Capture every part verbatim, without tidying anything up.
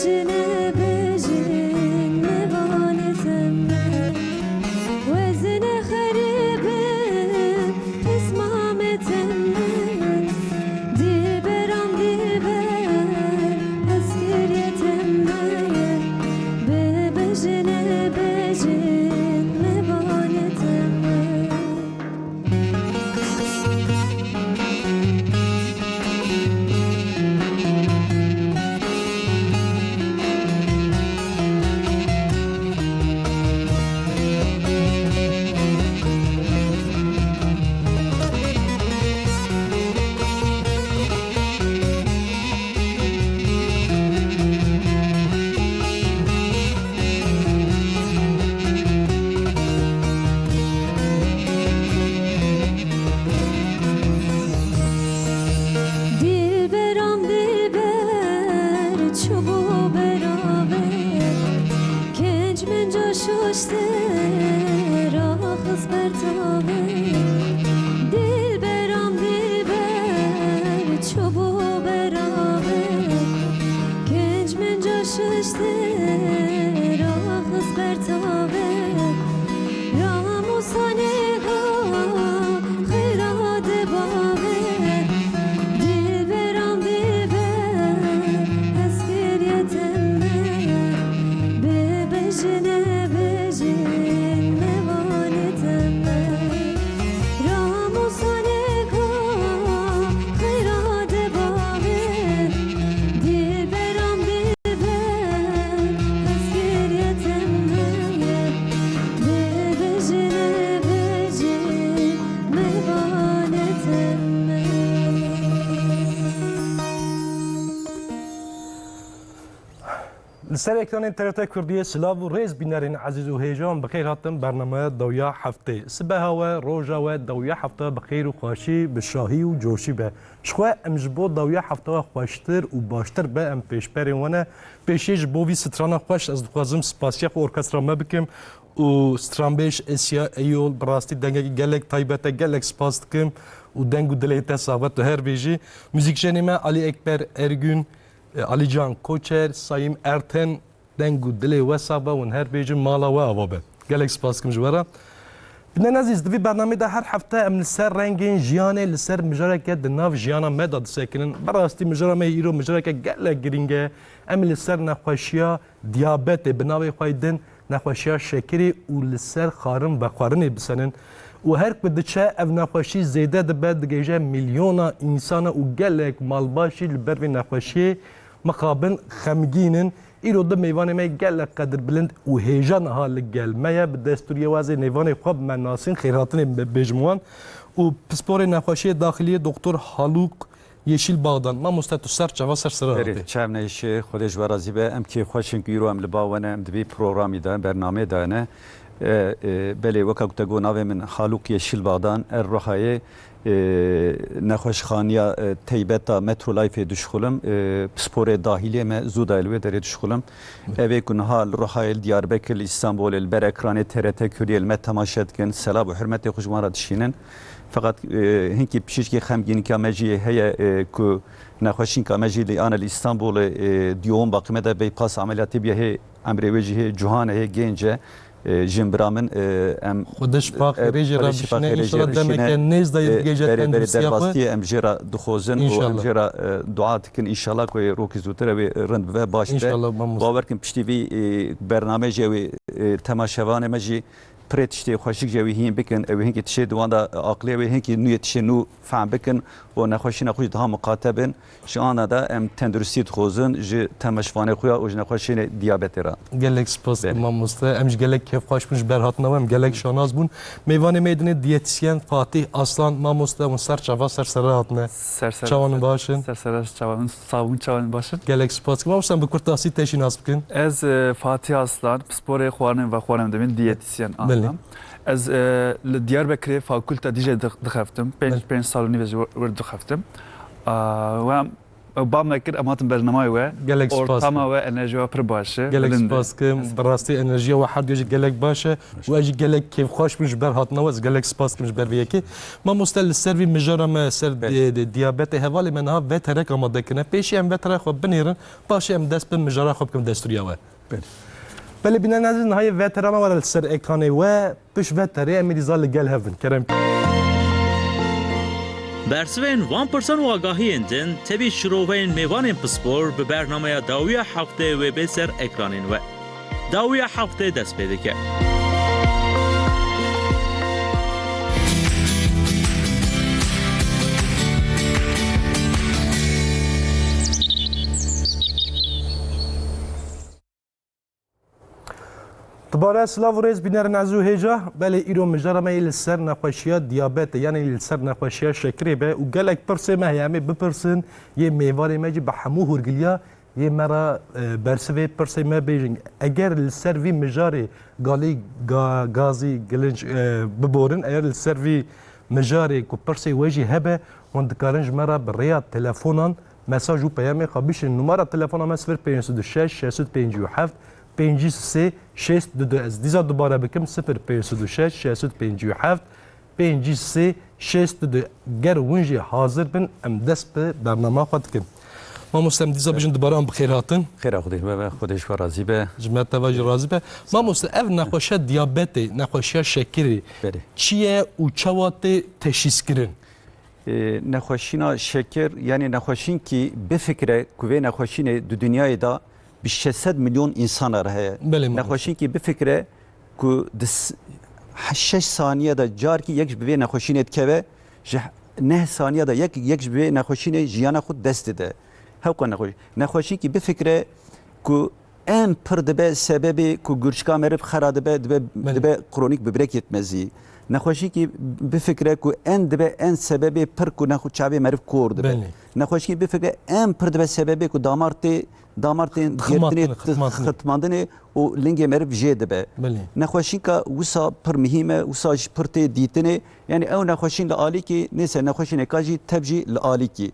Jinê bijîn mevanê teme, wezine xerîbin pismamê teme, dilberam dilber eskeriye teme, bibijine bijîn mevanê teme. Dilberam dilber çûbû beraber, kenc min ca şaştir axist ber tavê. Dilberam dilber çûbû beraber, kenc min ca şaştir axist ber tavê. Ramusanê xeyra de bavê, dilberam dilber eskeriye teme, bibijine bijîn mevanê teme. Ramusanê xeyra de bavê, dilberam dilber eskeriye teme, bibijine bijîn mevanê teme. Li ser ekranên T R T Kurdiyê silav û rêz bînerên ezîz û hêjan, bi xêr hatin bernameya dawiya heftê. Sibeha we, roja we, dawiya hefta bi xêr û xweşî, bi şahî û coşî be. Ji xwe em ji bo dawiya hefta we xweştir û baştir be, em pêşberên we ne. Pêşiyê ji bo vî strana xweş ez dixwazim spasiya xwe orkestra me bikim û stranbêj Esya Eyol, bi rastî dengekî gelek taybet e, gelek spas dikim û deng û dilê te sax be, tu her bêjî. Muzîkjenê me Alî Ekber Ergün, e, Alîcan Koçer, Sayîm Erten, deng û dilê we sax be, hûn her bêjin mala we ava be. Gelek spas dikim ji we re. Bînerên ezîz, di vî bernameyê de her hefte em li ser rengên jiyanê, li ser mijareke di nav jiyana me de disekinin. Bi rastî mijara me yê îro mijareke gelek girîng e. Em ê li ser nexweşiya diyabetê, bi navê xwe yê din nexweşiya şekirê û li ser xwarin vexwarinê bisenin. Û her ku diçe ev nexweşî zêde dibe, digihîje milyona însana û gelek malbat jî li ber vê nexweşiyê mixabin xemgîn in. Îro du mêvanê me gelek qedirbilind û hêja niha li gel me ye. Bi destûriyê we ez ê mêvanê xwe bi me nasîn, xêrhatinê be-, bêjim wan. Û pisporê nexweşiyê daxiliyê Doktor Halûk Yeşîl Bağdan. Mamoste, tu ser çava ser sera Berê, hatî. Çav neyşê, Xwedê ji we razî be. Em kêfxweş in ku îro em li ba we ne, em di vî programî de, bernameyê de ne. E, e, belê, weka ku te got, navê min Halûk Yeşîl Bağdan, er Rihayê, e, nexweşxaniya, e, teybeta Metrolifeê dişixulim, e, pisporê dahiliyê me zû da li wê derê dişixulim. Ev ê ku niha li Rihayê, li Diyarbekir, li Îstanbulê, li ber ekranê T R T Kurdiyê li me temaşe dikin, selav û hurmetê xwe ji wan re dişînin. Feqet, e, hinkî pişîşkî xemgînîka me jî heye, e, ku nexweşînka me jî li, ane li Îstanbulê, e, di yoğun bakime de bê, pas ameliyatê bûye, hê emrê wê jî hê ciwan e, hê genc e. E, jinbira min, e, em, Xwedê şifa e, xêrê jê re bişîne. Înşallah demeke nêz de bigihîje tenduristiya xwe. Berê, berê derbastiyê em jê re dixwazin û em jê re, e, dua dikin. Înşallah ku rokî zûtir ew ê rind bibe, baş be. Înşallah, mamoste. Bawer kin piştî vî, e, bernameyê jî ew ê, e, temaşevanê me jî pirê tiştê xweşik jî ew ê hîn bikin. Ew ê hinkî tiştê di wan de aqilê, ew ê hinkî nûyê tiştê nû fehm bikin û nexweşîna xwe jî daha miqate bin. Ji ana de em tenduristî dixwazin ji temaşevanê xwe ya û ji nexweşiyê diyabetê re. Gelek spas, mamoste. Em ji gelek kêfxweş bin ji ber hatina we. Em gelek şanaz bûn. Mêvanê me yê dinê diyetîsyen Fatîh Aslan, mamoste, hûn ser çava ser sera hatine. Ser ser. Çawan baş in? Ser ser, çawan, sağ olun, çawan baş in. Gelek spas. Mamoste, em bi kurtasî te jî nas bikin. Ez, e, Fatîh Aslan, pisporê xwarinê vexwarinê dibim, diyetîsyen anlam. Ez, e, li Diyarbekirê fakulte dîje dix-, dixeftim. Pênc, pênc sal û nîv ez ji wir, wir dixeftim. A, we em Ew ba me kir, em hatin bernameyê we. Gelek spas Ortama dikim. We, enerjiya we pir baş e, Gelek bilind e. Spas dikim. Bi rastî enerjiya we her du jî gelek baş e. Û ez jî gelek kêfxweş bûm ji ber hatina we. Ez gelek spas dikim ji ber vê yekê. Mamoste, li ser vî mijara me, ser Belê. di-, di-, diyabetê, hevalê me niha veterek amade kirine. Pêşî em veterek xwe binêrin, paşê em dest bi mijara xwe bikin destûriya we. Belê. Belê, bînerên ezîz, niha yê vetera me were li ser ekranê we. Pişt veterê em ê dîsa li gel hev bin. Kerem. Bersivên van pirsan û agahiyên din tevî şiroveyên mêvanên pispor bi bernameya dawiya heftê wê bê ser ekranên we. Dawiya heftê dest pê dike. Dubare silav û rêz, bînerên ezîz û hêja. Belê, îro mijara me yê li ser nexweşiya diyabetê, yanî li ser nexweşiya şekirê be û gelek pirsê me heye, em ê bipirsin yê mêvanê me jî bi hemû hûrgiliya yê me re, e, bersivê pirsê me bêjin. Eger li ser vî mijarê galî, ga-, gazî, gilinç, e, biborin, eger li ser vî mijarê ku pirsê we jî hebe, hûn dikarin ji me re bi rêya telefonan mesaj û peyamê xwe bişînin. Numara telefona me sifir pênc sed û şeş, şeş sed pêncî û heft, pêncî sê şêst du du. Ez dîsa dubare bikim, sifir pênc sed û şeş, şeş sed pêncî û heft, pêncî sê şêst du du. Ger hûn jî hazir bin, em dest bi bernama xwe dikin. Mamoste, em dîsa bijin dubare an bi xêr hatin. Xêra Xwedê ji me be, Xwedê ji we razî be. Ji me teva jî razî be. Mamoste, ev nexweşiya diyabetê, nexweşiya şekirê Belê. çi ye û çawa tê teşhîskirin? E, nexweşîna şekir, yanî nexweşînkî bifikre ku vê nexweşînê di dinyayê de bi şeş sed milyon însan re heye. Belê, mamoste. Nexweşînkî bifikre ku di s-, şeş saniye de carkî yek ji bi vê nexweşînê dikeve, ji neh saniye de yek, yek ji bi vê nexweşînê jiyana xwe dest dide. Hewqa nexweş-, nexweşînkî bifikre ku en pir dibe sebebê ku gurçika meriv xera dibe, dibe, Belê. dibe kronik böbrek yetmezî. Nexweşînkî bifikre ku en dibe en sebebê pir ku nexwe çavê meriv kor dibe. Belê. Nexweşînkî bifikre en pir dibe sebebê ku damar tê, damar tên Xitmandinê, girtinê, xitmandinê. xitmandinê û lingê meriv jê dibe. Belê. Nexweşînka wisa pir mihîm e, wisa jî pir tê dîtinê. Yanî ew nexweşîn li alîkî, neyse nexweşîneka jî teb jî li alîkî.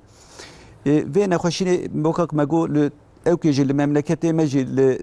E, vê nexweşînê wekak me got li ewkê jî li memleketê me jî li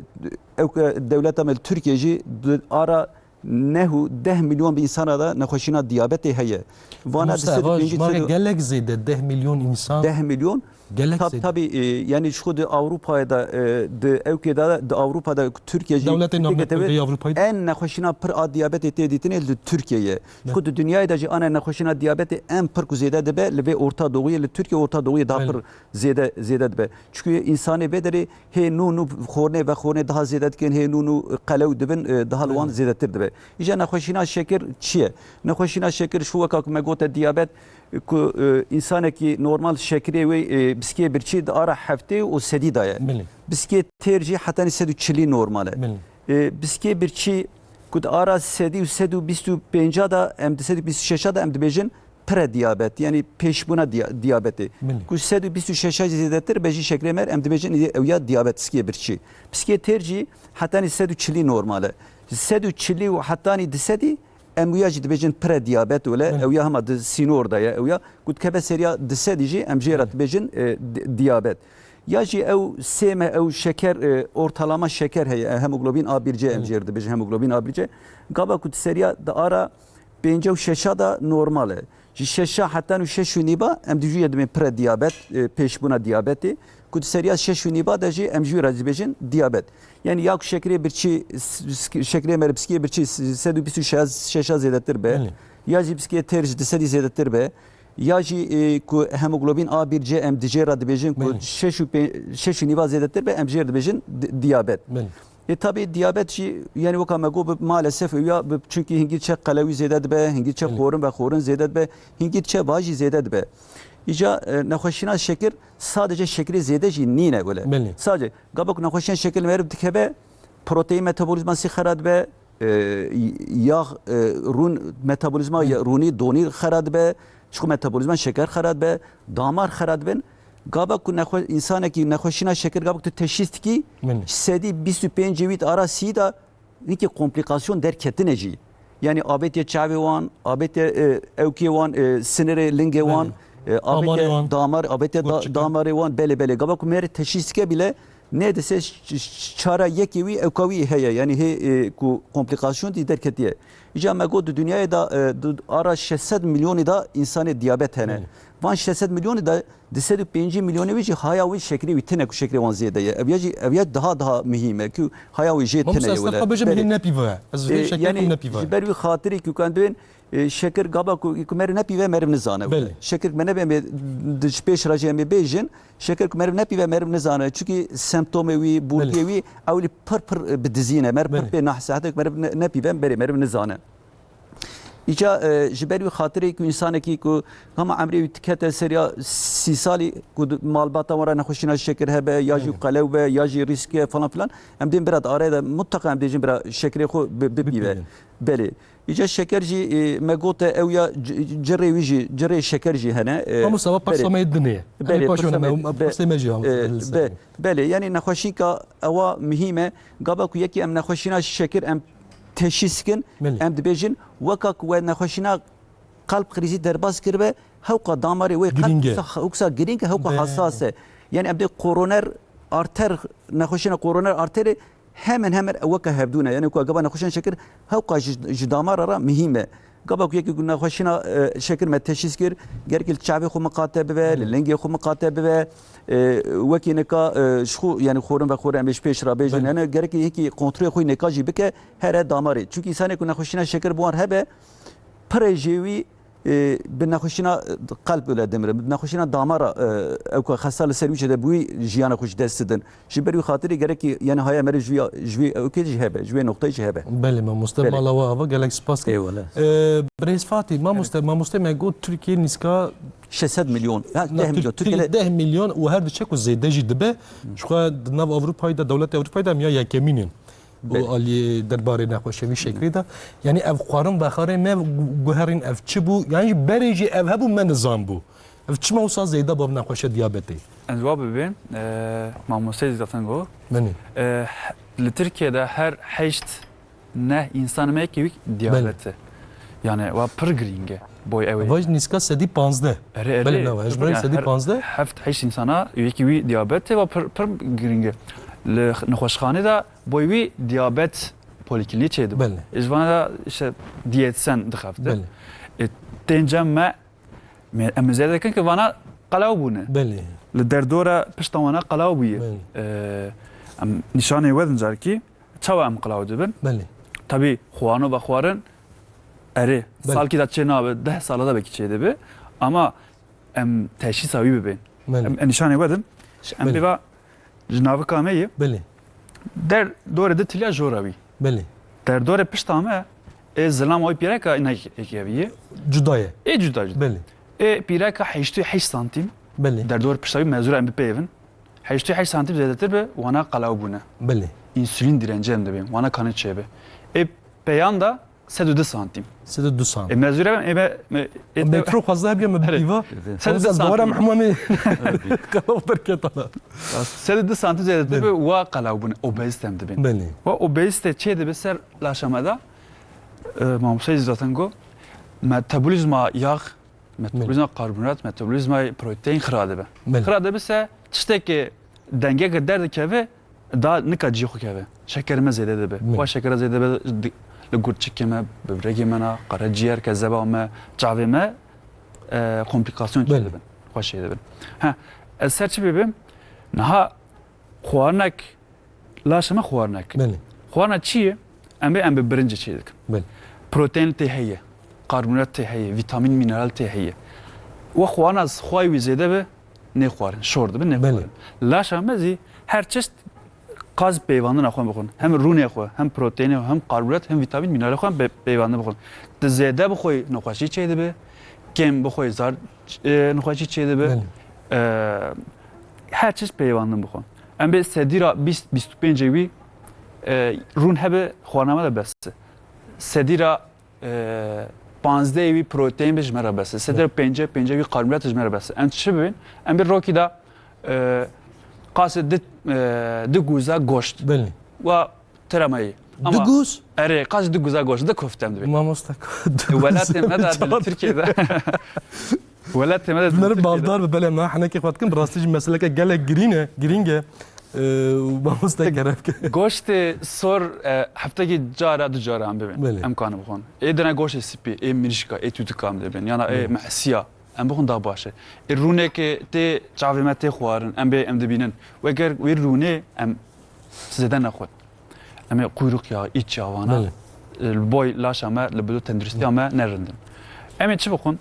ewke dewleta me li Tirkiye jî di ara neh û deh milyon bi însana de nexweşîna diyabetê heye. Vana Mamoste, di sed û pêncî, eva ji me re sed û gelek zêde, deh milyon însan. Deh milyon. Gelek Tab-, zêde. Tabî, e, yanî ji xwe di Ewropayê de, e, di ewkê de, di Ewropa de Tirkiye jî Dewletên Tirkiye Avrupayê de. en nexweşîna pir a diyabetê tê dîtinê li Tirkiye ye. Ji xwe di dinyayê de jî ana nexweşîna diyabetê en pir ku zêde dibe li vê Orta Doğuyê, li Tirkiye Orta Doğuyê daha Belê. pir zêde, zêde dibe. Çikû însanê vê derê hê nû nû xornê vexornê daha zêde dikin, hê nû nû qelew dibin, e, daha li wan Belê. zêdetir dibe. Îja nexweşîna şekir çi ye? Nexweşîna şekir ji xwe weka ku me gote diyabet, ku, e, însanekî normal şekirê wê, e, biskê birçî di ara heftê û sedî de ye. Belê. Biskê têr jî hetanî sed û çilî normal e. Belê. E, biskê birçî ku di ara sedî û sed û bîst û pênca de em di sed û bîst û şeşa de em dibêjin prediyabet, yanî pêşbûna diya-, diyabetê. Belê. Ku sed û bîst û şeşa jî zêdetir be jî şekrê mer em dibêjin ew ya diyabet, biskê birçî. Biskê têr jî hetanî sed û çilî normal e. Ji sed û çilî û hetanî di sedî em wîya jî dibêjin prediyabet wele, Belê. ew ya hema di sînor de ye, ew ya ku dikeve seriya di sedî jî em jê re Belê. dibêjin, e, di-, diyabet. Ya jî ew sê me ew şeker, e, ortalama şeker heye, e, hemoglobin A bir C em Belê. jê re dibêjin, hemoglobin A bir C. Gava ku di seriya di ara pênce û şeşa de normal e. Ji şeşa hetan û şeş û nîva em dijû ye dibên prediyabet, e, pêşbûna diyabetê. Ku di seriya şeş û nîva de jî em ji wî re dibêjin diyabet. Yanî ya ku şekerê birçî, s-, s-, şekerê me re biskê birçî s-, sed û bîst û şeş, şeşa zêdetir be, Belê. ya jî biskê têr ji di sedî zêdetir be, ya jî, e, ku hemoglobin A bir C em di jê re dibêjin ku Belê. şeş û pê-, şeş û nîva zêdetir be, em jê re dibêjin di-, diyabet. Belê. E, tabî diyabet jî, yanî weka me got, bi, maalesef ew ya, bi, çunkî hingî çe qelewî zêde dibe, hingî çe Belê. xorin ve xorin zêde dibe, hingî çe va jî zêde dibe. Îca, e, nexweşîna şekir sadece şekerê zêde jî nîne wele. Belê. Sadece gava ku nexweşiyan şekir li meriv dikeve, proteîn metabolîzmasî xera dibe, e, yağ, e, rûn metabolîzma Belê. ya rûnî, donî xera dibe, ji xwe metabolîzma şeker xera dibe, damar xera dibin. Gava ku nexwe-, însanekî nexweşîna şekir gava ku tu teşhîs dikî, Belê. sedî bîst û pêncê wî di ara sî de hinkî komplîkasyon derketine jî. Yanî avêtiye çavê wan, avêtiye, e, ewkê wan, e, sinirê lingê wan, Belê. E, Damarê avête wan. Damar, avête da-, Gotçike. Damarê wan, belê, belê. Gava ku mêr teşhîs dike bile, ne dise ş-, ş-, çara yekê wî, ewka wî heye. Yani hê, e, ku komplikasyon dî derketiye. Îca me got di dinyayê de, e, di ara şeş sed milyonî de insanê diyabet hene. Belê. Van şeş sed milyonî de du sed û pêncî milyonê wî jî haya wî şekerê wî tine ku şekerê wan zêde ye. Ev ya jî, ev ya daha, daha muhîm e ku haya wî jê tine ye wele. Belê. Belê. Hê nepîve. Ez vê E, şekerê yani xwe nepîve. Ji ber wî xatirî ku kan dibên, e, şeker gava ku, ku meriv nepîve, meriv nizane. Belê. Şeker ku me nebe em ê di ji pêş re jî em ê bêjin, şeker ku meriv nepîve, meriv nizane. Çunkî semptomê wî, bûrgiyê Belê. Wî, ewlî pir pir, e, bi dizî ne. Meriv pir Belê. Pê nahse, heta ku meriv ne-, nepîve, em berê meriv nizane. Îca, e, ji ber wî xatirê ku însanekî ku hema emrê wî dikete seriya sî salî ku di-, malbata wan re nexweşîna şeker hebe, ya jî Belê. Qelew be, ya jî rîsk e falan filan, em dên bira di arê de mutlaka em dê jin bira şekerê xwe bi-, bipîve. Bipîvin. Belê. Îca şeker jî, e, me gote ew ya c-, cirê wî jî, cirê şeker jî hene, e, Mamoste, eva belê. Pirsa me yê dinê ye. Belê, Em ê paşê pirsa me, me, be-, pirsa me jî e, be-, belê. Belê. Yani nexweşîka ewa muhîm e. Gava ku yekî em nexweşîna şeker em teşhîs kin, Belê. Em dibêjin weka ku we nexweşîna qelb krîzî derbas kiribe, hewqa damarê wê qelb Girîng e. Weksa, weksa girîng e, hewqa Be- hesas e. Yani em dê koroner arter, nexweşîna koroner arterê hemen hemen weke hevdû ne. Yani ku gava nexweşan şekir hewqa ji, ji damara re muhîm e. Gava ku yekî ku nexweşîna, e, şekir me teşhîs kir, gerek li çavê xwe miqate bibe, li Belê. Lingê xwe miqate bibe. E, wekî nika, e, ji xwe, yani xorin ve xore em ê ji pêş re bêjin. Belê. Yani gerek yekî kontrolê xwe nika jî bike, here damarê. Çunkî însanê ku nexweşîna şekir bi wan hebe, pirê jê wî, e, bi nexweşîna, e, qelb wile dimirin, bi nexweşîna damara, e, ew ku xesta li ser wî çêde bi wî jiyana xwe ji dest didin. Ji ber wî xatirê gerekî, yani haya meriv ji wî, ji wî ewkê jî hebe, ji wê noqteyê jî hebe. Belê mamoste, Belê. Mala we ava, gelek spas dikim. Eyvallah. E, Birêz Fatî, mamoste, Evet. Mamoste me got Tirkiye nîska şeş sed milyon, ha, Na, deh milyon. Tirkiye Tirkiye de deh milyon û her diçe ku zêde jî dibe. Ji xwe di nav Ewropayê de, dewletê Ewropayê de em ya yekemîn in. Belê. Û aliyê derbarê nexweşevî şekerî de. Yani ev xwarin vexarê me gu-, guherîn ev çi bû? Yani ji berê jî ev hebû me nizan bû. Ev çima wisa zêde bû ev nexweşe diyabetê? Ez wa bibêm, e, mamosteyê zaten got. Benî. E, he-, li Tirkiye de her heşt neh însan me yekî wî diyabet e. Belê. Yani wa pir girîng e. Boy ew ê. Vaj nîska sedî panzdeh. Erê, erê. Belê, nava, ez Yani berê sedî panzdeh. Her heft heşt însana yekî wî diyabet e, wa pir, pir girîng e. Li nexweşxanê de boy wî diyabet polîklînîk çêdibû. Belê. Ji vana de işte diyetisyen dixebite. Belê. E, tên cem me, me, em zêde dikin ki vana qelew bûne. Belê. Li derdora pişta wana qelew bûye. Belê. E, em nîşanê we din carkî çawa em qelew dibin? Belê. Tabî xwarin ve xwarin erê Belê. Salkî de çê nabe, deh sala de belkî çê dibe. Ama em teşhîsa wî bibin. Belê. Em, em nîşanê we din. Em Belê. Pê va ji navika me ye. Belê. Der dorê di tiliya jora wî. Belê. Der dorê pişta me ê zilam oy pîreka ne yekevî ye. Cuda ye. Ê cuda cuda. Belê. Ê pîreka heştê heşt santîm. Belê. Der dorê pişta wî mezûra em bipeyvin. Heştê heşt santîm zêdetir bi wana qelew bûne. Belê. Însûlîn direncê em dibên. Wana kanê çêbe. Ê peyan da sed û du santîm. Sed û du santîm. E, mezûre ben, e, me, me, e, Metro xwazda hebiya me Erê. Bipîva. Sed û du Xwazda ez bawaram santîm. Hemamê qelaw derketana. Sed û du santîm zêdetir Belê. Bi wa qelaw bûne. Obezite em dibin. Belê. Wa obezite çê dibe ser laşa me da? E, Mamosteyê zaten go. Metabolîzma yağ, metabolîzma Belê. Karbonhîdrat, metabolîzma protein xira dibe. Belê. Xira dibe se tiştekê dengeke derdikeve, da nika cî xwe keve. Şeker me zêde dibe. Belê. Wa şekera zêde be, di-, li gurçikê me, bibregê me na, qereciyerke zeba me, çavê me, e, komplikasyon Belê. Çêdibin. Xweş çêdibin. Ha, ez ser çi bibim? Niha xwarinek, laşa me xwarinek. Belê. Xwarina çi ye? Em bê em bi birincê çê dikin. Belê. Protein tê heye, karbonhîdrat tê heye, vîtamîn, mîneral tê heye. Wa xwarina xwayî wî zêde be, nêxwarin, şor dibin, nêxwarin. Belê. Laşa me zî her çeşt qaz peyvandina xwe bixwin. Hem rûnê xwe, hem proteînê xwe, hem karbonhîdrat, hem vîtamîn, mîneralê xwe be-, peyvandin bixwin. Tu zêde bixwî, nexweşî çêdibe, kêm bixwî, zar, e, nexweşî çêdibe. Belê. E, her çeşt peyvandin bixwin. Em bê sedî ra bîst, bîst û pêncê wî, e, rûn hebe xwarina me de bes e. Sedî ra e, panzdehê wî proteîn be ji me re bes e. Sedî ra pêncî, pêncî wî karbonhîdrat ji me re bes e. Em çi bibin? Em bi rokî de, e, qasê di, e, di guza goşt. Belê. Wa tira me yî. Ama Di guz? Erê, qasê di guza goşt, di kofte em dibin. Mamoste, E, welatê me de, li Tirkiye de. Welatê me de Bunları baldar be, belê em niha henekê xwe dikin, bi rastî jî meseleke gelek girîn e, girîng e. Ee, û mamoste kerem ke. Goştê sor, e, heftekî cara du cara em bibin. Belê. Em kanin bixwin. Ê dine goştê spî, ê mirîşka, ê tûtika em dibin. Yana ê Belê. mehsiya. Em bixwin da baş e. Ê rûneke tê çavê me tê xwarin. Em bê em dibînin. Weger wê rûnê em zêde nexwin. Em ê quyruk ya, îç ya vana. Belê. E, li boy laşa me, li bilo tenduristiya me ne rind in. Em ê çi bixwin?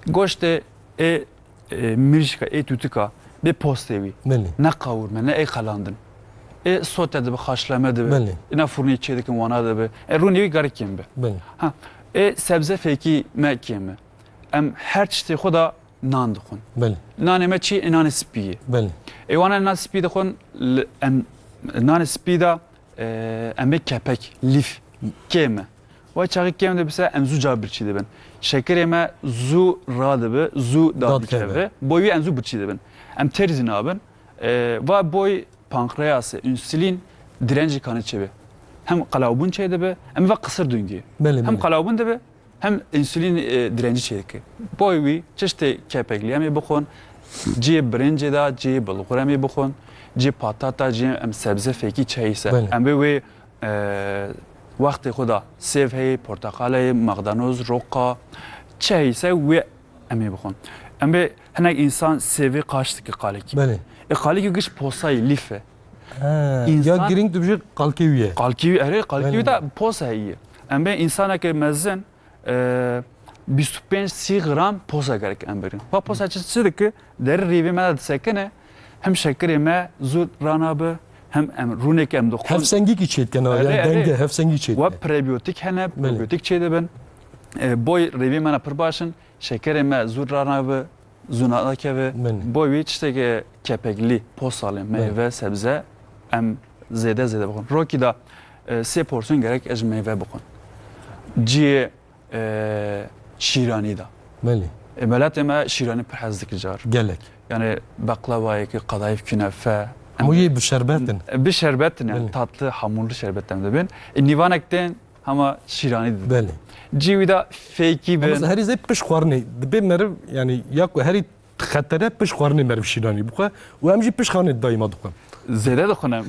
Goştê ê, e, mirîşka, ê tûtika bê postê wî. Belê. Ne qawurme, ne ê xelandin. Ê sote dibe, xaşleme dibe. Belê. Ê ne furnê çê dikin wana dibe. Ê rûnê wî gerek kêm be. Belê. Ha, ê sebze fêkî me kêm e. Em her tiştê xwe da nan dixwin. Belê. Nanê me çi? Ê nanê spî ye. Belê. Ê wana nan spî dixwin, li, em nanê spî da, e, em bê kepek, lîf, kêm e. Wa çaxî kêm dibe se em zû ca birçî dibin. Şekerê me zû radibe, zû dad dikeve. Boy wî em zû birçî dibin. Em têr zî nabin. E, va boy pankreasê, însûlîn direncê kanê çêbe. Hem qelawbûn çêdibe, em va qisir dûngê. Belê, Hem belê. qelawbûn dibe, hem însûlîn, e, direncî çêdike. Boy wî tiştê kepeklî em ê bixwin, cihê birincê de, cihê bilxur em ê bixwin, cihê patata, cihê em sebze fêkî çi heyîse. Belê. Em bê wê, e, wextê xwe de sêv heye, porteqal heye, mexdanoz, roqa, çi heyîse wê em ê bixwin. Em bê hinek însan sêvê qaş dike qalekî. Belê. E, qalekî giş posayê lîf e. Ha, Însan- ya girîng dibijê qalkê wî ye. Qalkê wî, erê, qalkê wî Belê. de posa heye. Em bê însaneke mezin, e, bîst û pênc sî gram posa gerek em birin. Va posa çi, çi dike? Derî rêvê me de disekine, hem şekerê me zû ranabe, hem em rûneke em dixwin. Hevsengîkî çêdike, Erê, yani erê. denge, hevsengî çêdike. Wa prebiyotik hene, Belê. prebiyotik çêdibin. E, boy rêvê me ne pir baş in, şekerê me zû ranabe, zû nadikeve. Belê. Boy wî tişteke kepeklî, posalê, meyve, Belê. sebze, em zêde zêde bixwin. Rokî de, e, sê porsîyon gerek ez meyve bixwin. Cihê, e, şîranî de. Belê. E, miletê me şîranî pir hez dike car. Gelek. Yani beqlewayeke, qedayif, künefe. Hemû yê bi şerbet in. E, bi şerbet in yani. Belê. Tatlı, hamurlu şerbet em dibin. E, nîvanek tên hema şîranî didin. Belê. Cî wî de fêkî bin. Ama herî zê piş xwarinê. Dibê meriv, yani ya ku herî xetere piş xwarinê meriv şîranî bixwe û em jî piş xwarinê daîma dixwin. Zêde dixwin em.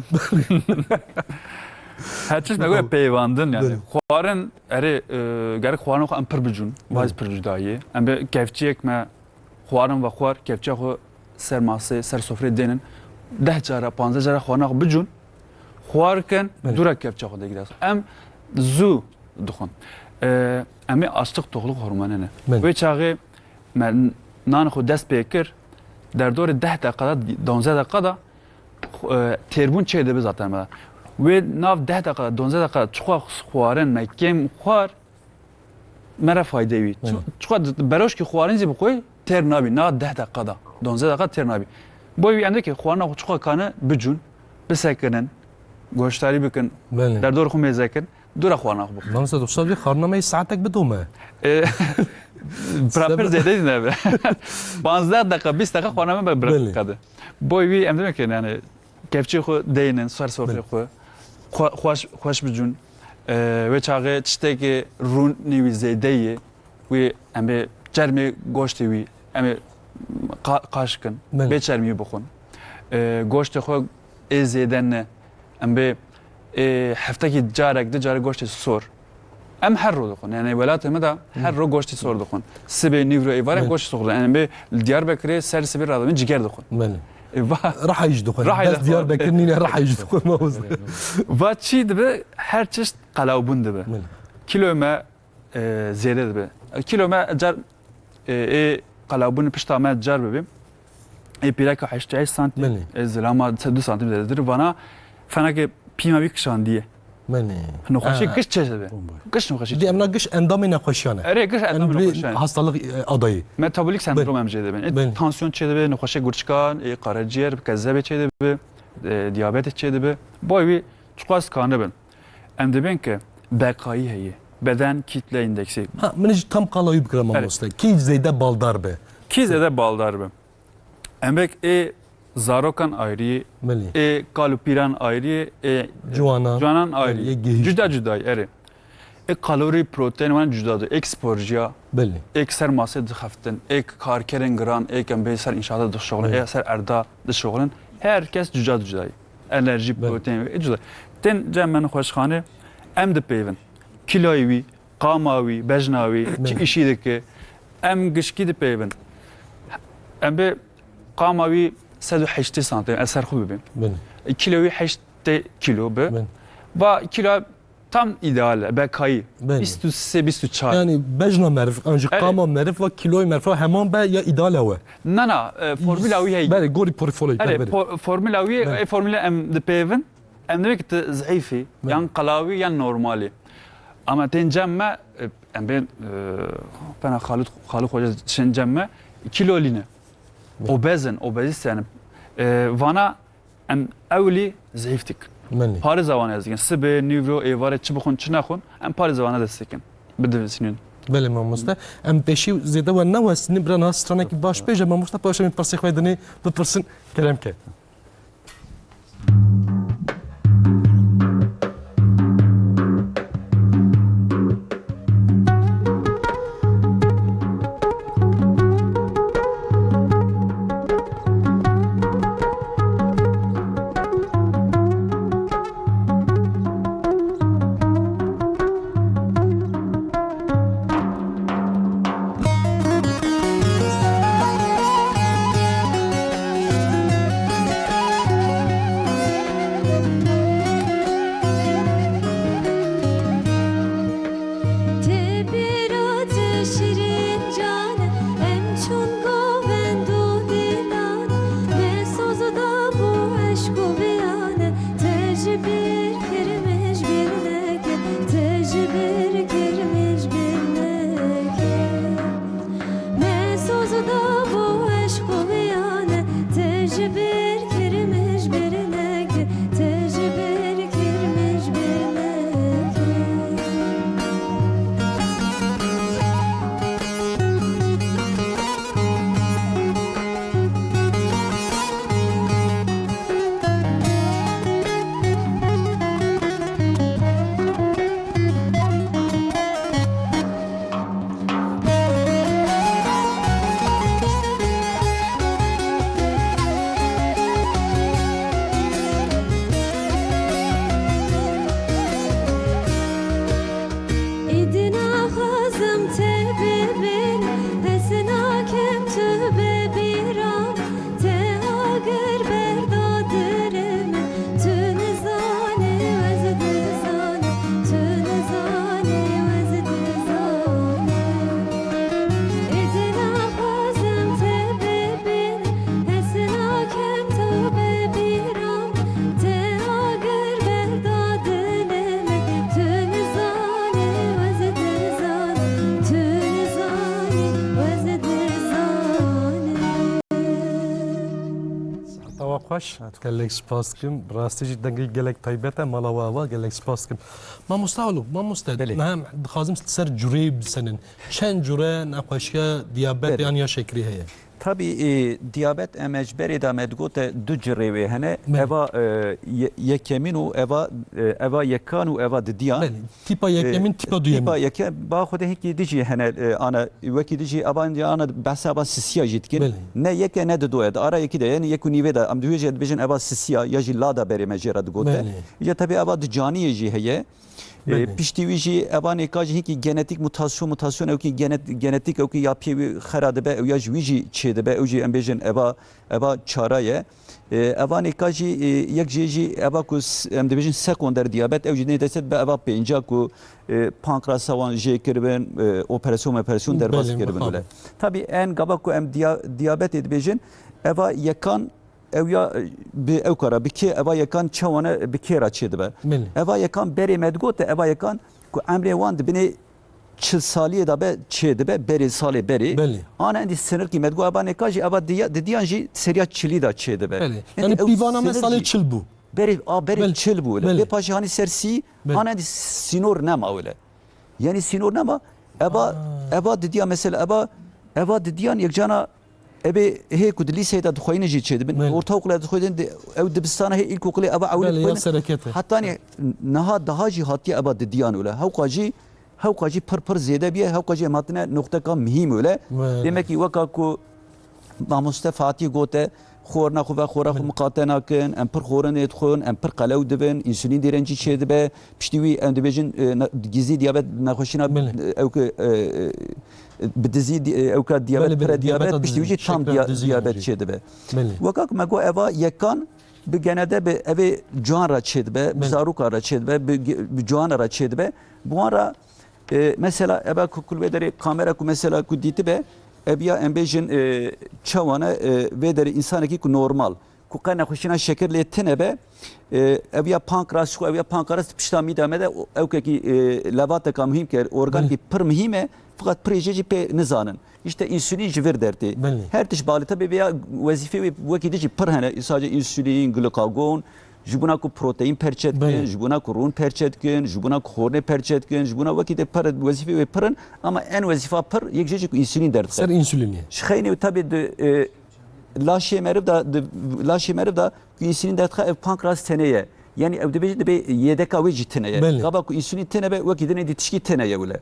Her tişt me goye peyvandin yani. Belê. Xwarin, erê, e, gerek xwarin xwe em pir bicûn. Belê. Vaz pir cudayî. Em bi kevçiyek me xwarin ve xwar, kevçiya xwe ser masê, ser sofrê dênin. Deh cara, panzdeh cara xwarina xwe bicûn. Xwar kin, Belê. dûra kevça xwe de gidas. Em zû dixwin. E, em ê açlık tokluk hormonê ne. Belê. Wê çaxê me nan xwe dest pê kir, derdorê deh deqa de, donzdeh deqa de, e, têrbûn çê dibe zaten me. Wê nav deh deqa de, donzdeh deqa de çiqas xwarin me kêm xwar, me re fayde wî. Çi-, Hı. çiqa beroşkî xwarin zî bixwî têr nabî. Na deh deqa da, donzdeh deqa têr nabî. Boy wî em dikê xwarina xwe çiqa kane bicûn, bisekinin, goştarî bikin, Belê. derdor xwe mêze kin, dûra xwarina xwe bixwin. Mamoste, tu şevê xwarina me yê saetek bidome. E, pir pir zêde zî nebe. Panzdeh deqa, bîst deqa xwarina me Belê. bira qede. Boy wî em demek yani kevçê xwe deynin, ser sofrê Belê. xwe. Xwe-, xweş, xweş bicûn. E, wê çaxê tiştekê rûnê wî zêde ye. Wê em ê çermê goştê wî, em ê qa-, qaş kin. Belê. Bê çermî bixwin. E, goştê xwe ê zêde ne. Em bê, e, heftekî carek, du carek goştê sor. Em her ro dixwin. Yani welatê me de her ro goştê sor dixwin. Sibê, nîvro, êvarê em Belê. goştê sor dixwin. Yani em bê li Diyarbekirê ser sibê radibin ciger dixwin. Belê. E, va- Rihayî jî dixwin. Rihayî Bes dixwin. Diyarbekir nîne, rihayî jî dixwin. Mamoste. Va çî dibe, her tişt qelawbûn dibe. Belê. Kîlo me, e, zêde dibe. Kîlo me car, e, ê qelawbûnê pişta me car bibe. Ê pîreka heştê heşt santîm, Belê. ê zilama du santîm zêdetir. Vana feneke pîma wî kişandiye. Belê. Nexweşî Ha. giş çê dibe. Bomba. Giş nexweşî Dî çê em na dibe. giş endamê nexweşiyan e. Erê, giş endamê Em bi nexweşiyan e. hastalık, e, adayî. Metabolik Belê. sendrom em jê dibin. Ê Belê. tansiyon çê dibe, nexweşê gurçikan, ê karaciğer, kezebê çê dibe, e, diyabetê çê dibe. Boy wî çiqas kanibin. Em dibên ke beqayî heye. Beden kitle indeksi. Ha, min jî tam qala wî bikira Erê. mamoste. Kî zêde baldar be? Kî zêde baldar be? Em bek ê zarokan ayrî, Belê. ê kal û pîran ayrî, ê Ciwanan. ciwanan ayrî. Erê, yê gihîşt. Cuda cuda, erê. Ê kalorî, protein wan cuda dû. Êk sporciya, Belê. Êk ser masê dixeftin, êk karkerên giran, êk em bê ser înşaata dişuxulin, Belê. Ê ser erda dişuxulin. Her kes cuda cuda ye. Enerjî, Belê. Protein wê cuda. Tên cem me nexweşxanê, em dipeyvin. Kiloyê wî, qama wî, bejna wî, çi Belê. Îşî dike. Em gişkî dipeyvin. Em bê qama wî sed û heştê santim, ez ser xwe bibêm. Belê. Kilo wî heştê kilo be. Belê. Va kilo tam ideal e, be kayî. Belê. Bîst û sê, bîst û çar. Yani bejna meriv, ancî Erê. Qama meriv ve kiloyê meriv heman be ya ideal e we? Na, na, e, formula wî heye. Belê, gorî porfolê, Erê, belê, belê. Po-, formula wî, Belê. E, formula em dipeyvin, em dibê ki tu zehîfî, Belê. Yan qelawî, yan normalî. Ama tên cem me, e, em bên, e, pena Xalid, Xalid Xoca şên cem me, kilo lîne. Belê. Obez in, obezîst yani. E, vana Em ewlî zehîf dikin. Belê. Parêza wan ez dikin. Sibê, nîvro, êvarê çi bixwin, çi nexwin, em parêza wan dest dikin. Bidivîsînin. Belê mamoste. Em pêşî zêde we newestînin, bira niha stranekî baş bêje mamoste, paşê em pirsê xwe dinê bipirsin, kerem ke. Tê pêra te şirîn can e, em çûn govend û dîlan, me soz da bo eşq û biyan e, te ji bîr kirmij bîr neke, te ji bîr kirmij bîr neke. Me soz da bo eşq û biyan e, te ji bîr kirmij bîr neke, te ji bîr kirmij bîr neke. Îdî naxwazim te bibînim, ez nakim tu bibîra min. Te agir berda dilê min, tu nizanî ez dizanim, tu nizanî ez dizanim. Êdî naxwazim te bibînim, ez nakim tu bibîra min. Te agir berda dilê min, tu nizanî ez dizanim, tu nizanî ez dizanim. Siheta we xweş. Gelek spas dikim. Bi rastî jî dengê gelek taybet e. Mala we ava, gelek spas dikim. Mamosta Alo, mamoste, Belê. Niha em dixwazim ser cureyê bisenin. Çend cure nexweşiya diyabet Belê. Yan ya şekerî heye? Tabî, e, diyabet em ji berê de me digote du curê wê hene. Belê. Eva, e, ye-, yekemîn û eva, e, eva yekan û eva didiyan. Belê. Tîpa E, yekemîn, tîpa duyemîn. Tîpa yeke-, ba xwe de hinkî dijî hene, e, ana, wekî dijî aba, ana behsa aba sisiya jî dikin. Belê. Ne yeke ne didoye, di ara yekî de, yani yek û nîvê de, em di wê jî dibêjin eva sisiya, ya jî lada berê me jê re digote. Belê. Ya tabii eva dicaniyê jî heye. E, Belê. Piştî wî jî eva nêka jî hinkî genetik mutasyon, mutasyon ew kî genet-, genetik ew kî ya pê wî xera dibe, ew ya ji wî jî çê dibe, ew jî em bêjin eva, eva çara ye. E, eva nêka jî, e, yek jê jî eva ku s-, em dibêjin sekonder diyabet, ew jî nê dest be eva pênca ku, e, pankrasa wan jê kiribin, e, operasyon, operasyon derbas Belê, kiribin mixabin. Bile. Tabii en gava ku em diya-, diyabetê dibêjin, eva yekan ew ya, e, bi ew kara, bi kê eva yekan çewane bi kê re çê dibe. Belê. Eva yekan berê me digote, eva yekan ku emrê wan dibinê çil saliyê de be çê dibe, berê salê berê. Belê. Ana endî sinirkî me digot, eva nêka jî, eva diya-, didiyan jî seriya çilî de çê dibe. Belê. Endî Yani ew pîvana me sinir salê jî çil bû. Berê, a, berê Belê. Çil bû wile. Belê. Lê paşê hanî ser sî, Belê. Ana endî sînor nema wile. Yani sînor nema. Eva, Aa. Eva didiya mesela, eva, eva didiyan yekcana ebe hê ku di lîseyê de dixweyne jî çê dibin. Belê. Ortaokula dixweyne, ew dibistana hê ilkokula eva ewilî Belê, ya dixweyne. Serekete. Hatta ne, niha daha jî hatiye eva didiyan wile. Hewqa jî hewqa jî pir pir zêde bûye, hewqa jî em hatine noqteka mihîm wile. Belê. Demek ki weka ku mamoste Fatî gote, xorina xwe ve xora xwe Belê. miqate nakin, em pir xorin ê dixwin, em pir qelew dibin, însulîn direncî çêdibe, piştî wî em dibêjin, e, ne-, gizî diyabet nexweşîna, Belê. e, ew ki, e, e, bi dizî di-, e, ewka diyabet, Belê, belê, pire diyabet, diyabeta piştî wî dizî, jî tam şeker diya-, dizî diyabet hocam. çêdibe. Belê. Weka ku me got eva yekan bi genede bi evê ciwan re çêdibe, bi Belê. zarokan re çêdibe, bi ge-, bi ciwana re çêdibe. Bi wan re, e, mesela eva ku, ku li vê derê kamera ku mesela ku dîtibe, ev ya em bêjin, e, çawane, e, vê derê însanekî ku normal, ku qe nexweşîna şeker lê tine be, e, ev ya pankreas xwe, ev ya pankreas pişta mîda me de, o, ewkekî, e, levateka muhîm ke, organkî Belê. pir muhîm e, fakat pirê jê jî pê nizanin. İşte însûlîn ji vir dertê. Belê. Her tişt balî tabi vêya wezîfê wê wekî din jî pir hene. Sadece însûlîn, glukagon, ji bona ku proteîn perçe dikin, Belê. ji bona ku rûn perçe dikin, ji bona ku xornê perçe dikin, ji bona wekî de pir wezîfê wê pir in. Ama en wezîfa pir yek jê jî ku însûlîn derdixe. Ser însûlînê. Ji xeynê wî tabi di, e, laşê meriv de, di laşê meriv de ku însûlîn derdixe ev pankreas tenê ye. Yani ew dibêje dibe yedeka wê jî tine ye. Belê. Gava ku însûlîn tine be, wekî dinê dî tişkî tine ye wile.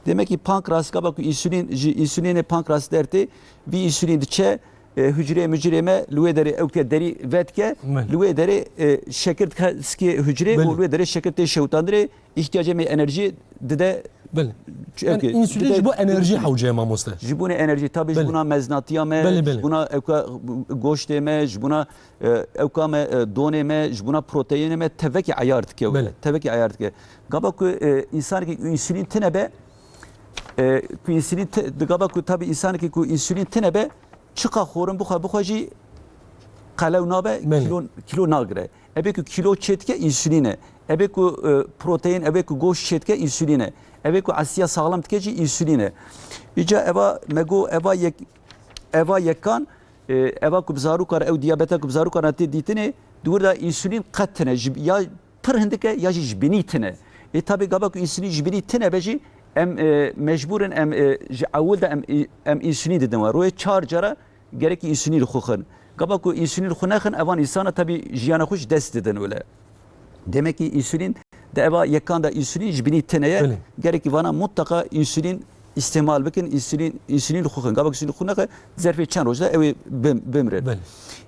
Demek ki pankreas gava ku însûlîn, ji însûlînê pankreas dertê, vî însûlîn diçe, e, hucrê mucrê me li wê derê ewke derî vedike, Belê. li wê derê, e, şekir dike sikê hucrê Belê. û li wê derê şekir tê şewtandirê, îhtiyacê me enerjî dide. Belê. Ç-, Yani ewke, însûlîn dide, ji bo enerjî dide. hewce ye mamoste. Ji bona enerjî, tabi ji Belê. bona meznatiya me, Belê, belê. ji bona ewka goştê me, ji bona, e, ewka me, e, donê me, ji bona proteînê me tevekî eyar dike wile. Belê. Tevekî eyar dike. Gava ku, e, însanekî ku însûlîn tine be, e, ku însûlîn ti-, di gava ku tabi însanekî ku însûlîn tine be, çiqa xorin bixwe, bixwe jî qelew nabe, Belê. kîlo, kîlo nagire. Ebe ku kîlo çêdike însûlîn e. Ebe ku, e, proteîn, ebe ku goşt çêdike însûlîn e. Ebe ku esiya saxlem dike jî însûlîn e. Îca eva me got, eva yek, eva yekan, e, eva ku bi zarokan re, ew diyabeta ku bi zarokan re tê dîtinê, di wir de însûlîn qet tine. Ji, ya pir hindik e ya jî ji binî tine. Ê tabi gava ku însûlîn ji binî tine be jî em, e, mecbûr in em, e, ji ewil de em, em însûlîn didin we. Royê çar cara gerekî însûlîn li xwe xin. Gava ku însûlîn li xwe nexin, evan însana tabi jiyana xwe ji dest didin wile. Demek ki însûlîn di eva yekan de însûlîn ji binî tine ye. Belê. Gerekî vana mutlaka însûlîn îstîmal bikin, însûlîn, însûlîn li xwe xin. Gava ku însûlîn li xwe nexe, zerfê çend roj de ew ê bim-, bimrin. Belê.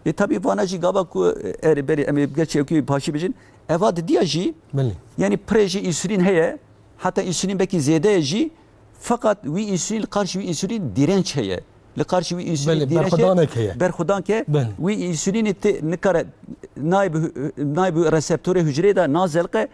Ê tabi vana jî gava ku, e, erê berê em ê geçê ewkî paşî bijin. Eva didiya jî, Belê. yani pirê jî însûlîn heye, heta însûlîn belkî zêde ye jî, feqat wî însûlîn, li qarşî wî însûlîn dîrenç heye. Li qarşî wî însûlîn Belê, dîrenç heye, berxwedanek heye. berxwedank e. Belê. Wî însûlînê ti nikare, nayê bi, nayê bi reseptorê hucreyê de nazelqe,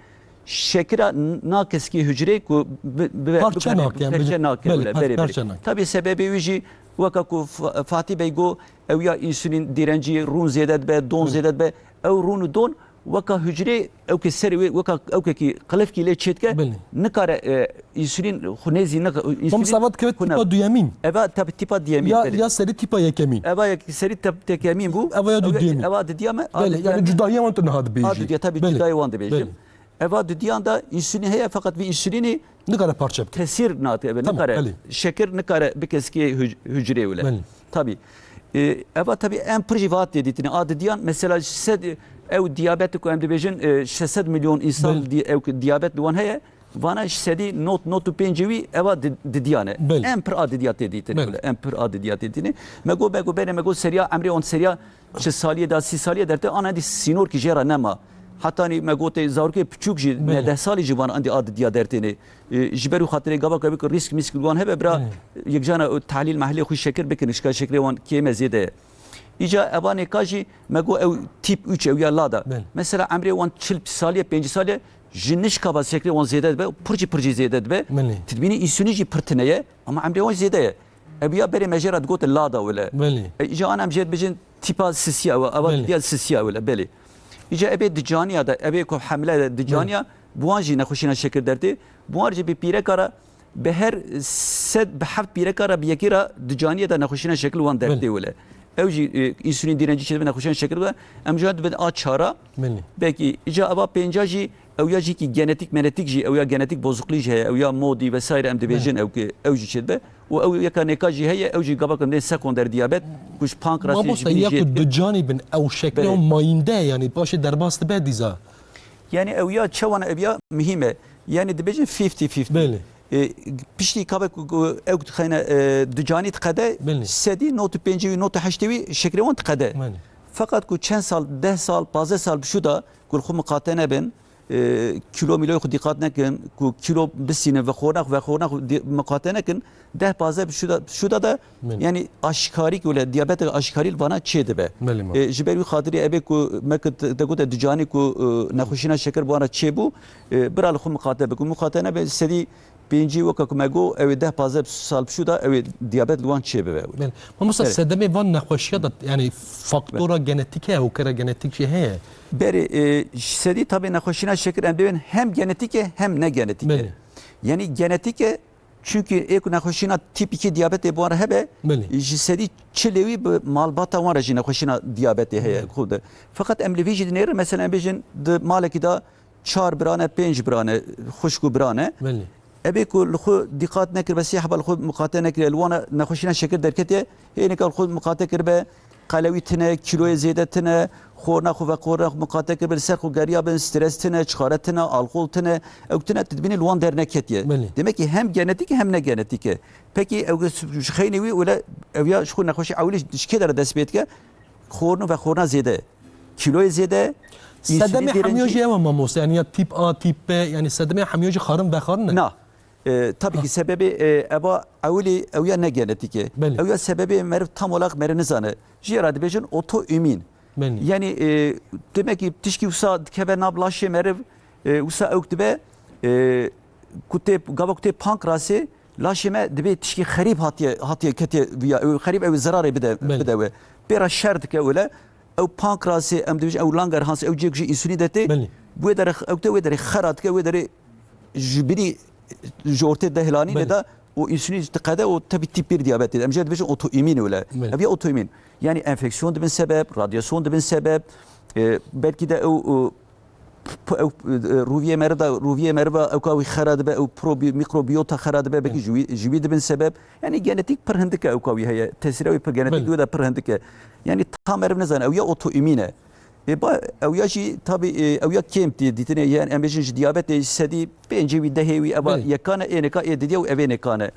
şekira n-, nakeskî hucreyê ku bi, bi, Parçe bikare, nake, yani, parçe bi-, nake belê, wile, par-, berê, berê. parçe nake. Tabi sebebê wî jî weka ku Fa-, Fatî Bey got, ew ya însûlîn dîrencî rûn zêde dibe, don Belê. zêde dibe, ew rûn û don weka hucrê ewkê serê wê, weka ewkekî qilifkî lê çêdike, Belê. nikare, e, însûlîn xwe nêzî nik-, însûlîn Mamoste, eva dikeve xwe ne- tîpa duyemîn. Eva tabi tîpa duyemîn, Ya, belê. ya serî tîpa yekemîn. Eva yek serî tep-, tekemîn bû. Eva ya Ew ya, dudiyemîn. eva didiya me, a Belê, didiya yani me. cudahîya wan tu niha dibêjî. A didiya, tabi Belê. cudahî wan dibêjim. Belê. Eva didiyan da însûlîn heye, feqat vî însûlînî Nikare parçe bike. tesîr nate, Tamam, nikare. belê. Şekir nikare bike sikê huc-, hucrê wile. Belê. Tabi. E, eva tabi em pir jî vat tê dîtinê. A didiyan mesela sed, ew diyabet ku em dibêjin, e, şeş sed milyon însan Belê. di-, ew ku diyabet li wan heye, vana ji sedî nod, nod û pêncî wî eva di-, didiyan e. Belê. Em pir a didiya tê dîtinê Belê. wile. Em pir a didiya tê dîtinê. Me got, me got, berê me got seriya, emrê wan seriya çil saliyê da, sî saliyê dertê, ana dî sînorkî jê re nema. Hetanî me gotê zarokê piçûk jî, Belê. ne deh salî jî van endî a didiya dertênê. E, ji ber wî xatirê gava ku ew rîsk mîsk li wan hebe, bira Belê. yekcana, e, tehlîl mehlê xwe şekir bikin, şika şekirê wan kêm e, zêde ye. Îca eva nêka jî me got ew tîp üç ew ya lada. Belê. Mesela emrê wan çil saliyê, pêncî saliyê, ji nişka va şekirê wan zêde dibe, pircî pircî zêde dibe. Belê. Ti dibînî însûlîn jî pir tine ye, ama emrê wan zêde ye. Ev ya berê me jê re digotin lada wile. Belê. E, îca an em jê dibêjin tîpa sisiya, ew, ev Belê. diya sisiya wile, belê. Îca ebê dicaniya de, ebê ku hemle de dicaniya, Belê. bi wan jî nexweşîna şekir dertê, bi wan jî bi pîreka re, bi her sed, bi heft pîreka re bi yekî re dicaniyê de nexweşîna şekir wan dertê Belê. wile. Ew jî, e, însûlîn dîrencî çêdibe nexweşîna şekir de, em jî dibin a çara, Belê. belkî îca eva pênca jî, ew ya jî ki genetik menetik jî, ew ya genetik bozuklî jî heye, ew ya modî vesaire em dibêjin Belê. ew ki, ew jî çêdibe. Û ew yeka nêka jî heye, ew jî gava ku em dê sekonder diyabet, ku ji pankrasê Mamoste, ji binî ya jê ku dikin. dicanî bin, ew şekilê Belê. mayînde, yani paşê derbas dibe dîza. Yani ew ya çewan ev ya muhîm e. Yani dibêjin fifty fifty. Belê. E, piştî ka be ku, ku ew dixeyne, e, ducanî diqede, Belê. sedî nod û pêncî wî, nod û heştê wî şekerê wan diqede. Belê. Feqet ku çend sal, deh sal, pazdeh sal bi şû da, ku li xwe miqate nebin, e, kîlo mîloyê xwe dîqat nekin, ku kîlo bisînin, vexorina xwe, vexorina xwe dî-, miqate nekin, deh pazdeh bi şû da, bi şû da de, Min. yanî aşkarî ku wele diyabetek aşkarî li vana çê dibe. Belê, ma. E, ji ber wî xatirî ebe ku me ku te, te gote ducanî ku, e, nexweşîna şeker bi wan re çê bû, e, bira li xwe miqate bike. Miqate nebe sedî pêncî weke ku me got, ew ê deh pazdeh sal bi şû da ew ê diyabet li wan çê bibe. Belê. Mamosta, Belê. sedemê van nexweşiya da, yani faktora genetîk heye, hokera genetîk jî heye? Berê, e, ji sedî tabi nexweşîna şeker em dibên hem genetîk e hem ne genetîk e. Belê. Yani genetîk e, çünkü ê ku nexweşîna tîp iki diyabetê bi wan re hebe, Belê. ji sedî çilê wî bi malbata wan re jî nexweşîna diyabetê heye Belê. xwe de. Feqet em li vî jî dinêrin, mesela em bêjin di malekî de çar birane, pênc birane, xwişk û birane. Belê. Ebê ku li xwe dîqat nekiribe, sê heba li xwe miqate nekiribe, li wana nexweşîna şeker derketiye, hêneka li xwe miqate kiribe, qelewî tine, kîloyê zêde tine, xorna xwe ve xorna xwe miqate kiribe, li ser xwe geriya bin, stres tine, çixare tine, alkol tine, ew tine, tu dibînî li wan derneketiye. Belê. Demek ki hem genetîk e hem ne genetîk e. Pekî ew ji xeynê wî wile ew ya ji xwe nexweşî ewilî ji kê dere dest pê dike? Xorn û vexorna zêde, kîloyê zêde, Sedemê însûlîn hemiyo jî dêrîncî. Ew e mamoste, yani ya tîp A, tîp B, yani sedemê hemiyo jî xarin vexarin e? Na. E, tabii ki sebebê, e, eva ewilî ew ya ne genetîk e. Belê. Ew ya sebebê meriv tam olarak meriv nizane. Jê re dibêjin otoimmün. Belê. Yani, e, demek ki tişkî wisa dikeve nav laşê meriv, e, wisa ewk dibe, e, ku tê, gava ku tê pankrasê, laşê me dibê tişkî xerîb hatiye, hatiye ketiye viya, ew xerîb ew zerarê bide, Belê. bide we. Pê re şer dike wile, ew pankrasê, em dibêjin ew Langerhans, ew cê ku ji însûlîn de tê, Belê. wê derê, ew te wê derê xera dike, wê derê ji binî, ji ortê de hilanî Belê. de da, û însûlîn ji diqede û tevî tîp bir diyabetê de. Em jê dibêjin otoimmün wile. Belê. Ev ya otoimmün. Yani enfeksiyon dibin sebeb, radyasyon dibin sebeb, e, belkî de ew, ew, p-, ew, e, rûviyê meriv de, rûviyê meriv e, ewka wî xera dibe, ew probi-, mikrobiyota xera dibe, belkî Belê. ji wî, ji wî dibin sebeb. Yani genetik pir hindik e ewka wî heye. Tesîra wî pir genetik Belê. wî de pir hindik e. Yani tam meriv nizane, ew ya otoimmün e. E, ba, ew ya jî tabi, e, ew ya kêm tê dîtinê, yani em bêjin ji diyabetê sedî pêncê wî, dehê wî, eva Belê. yekan e, êneka ê didiya û evê nêkan e.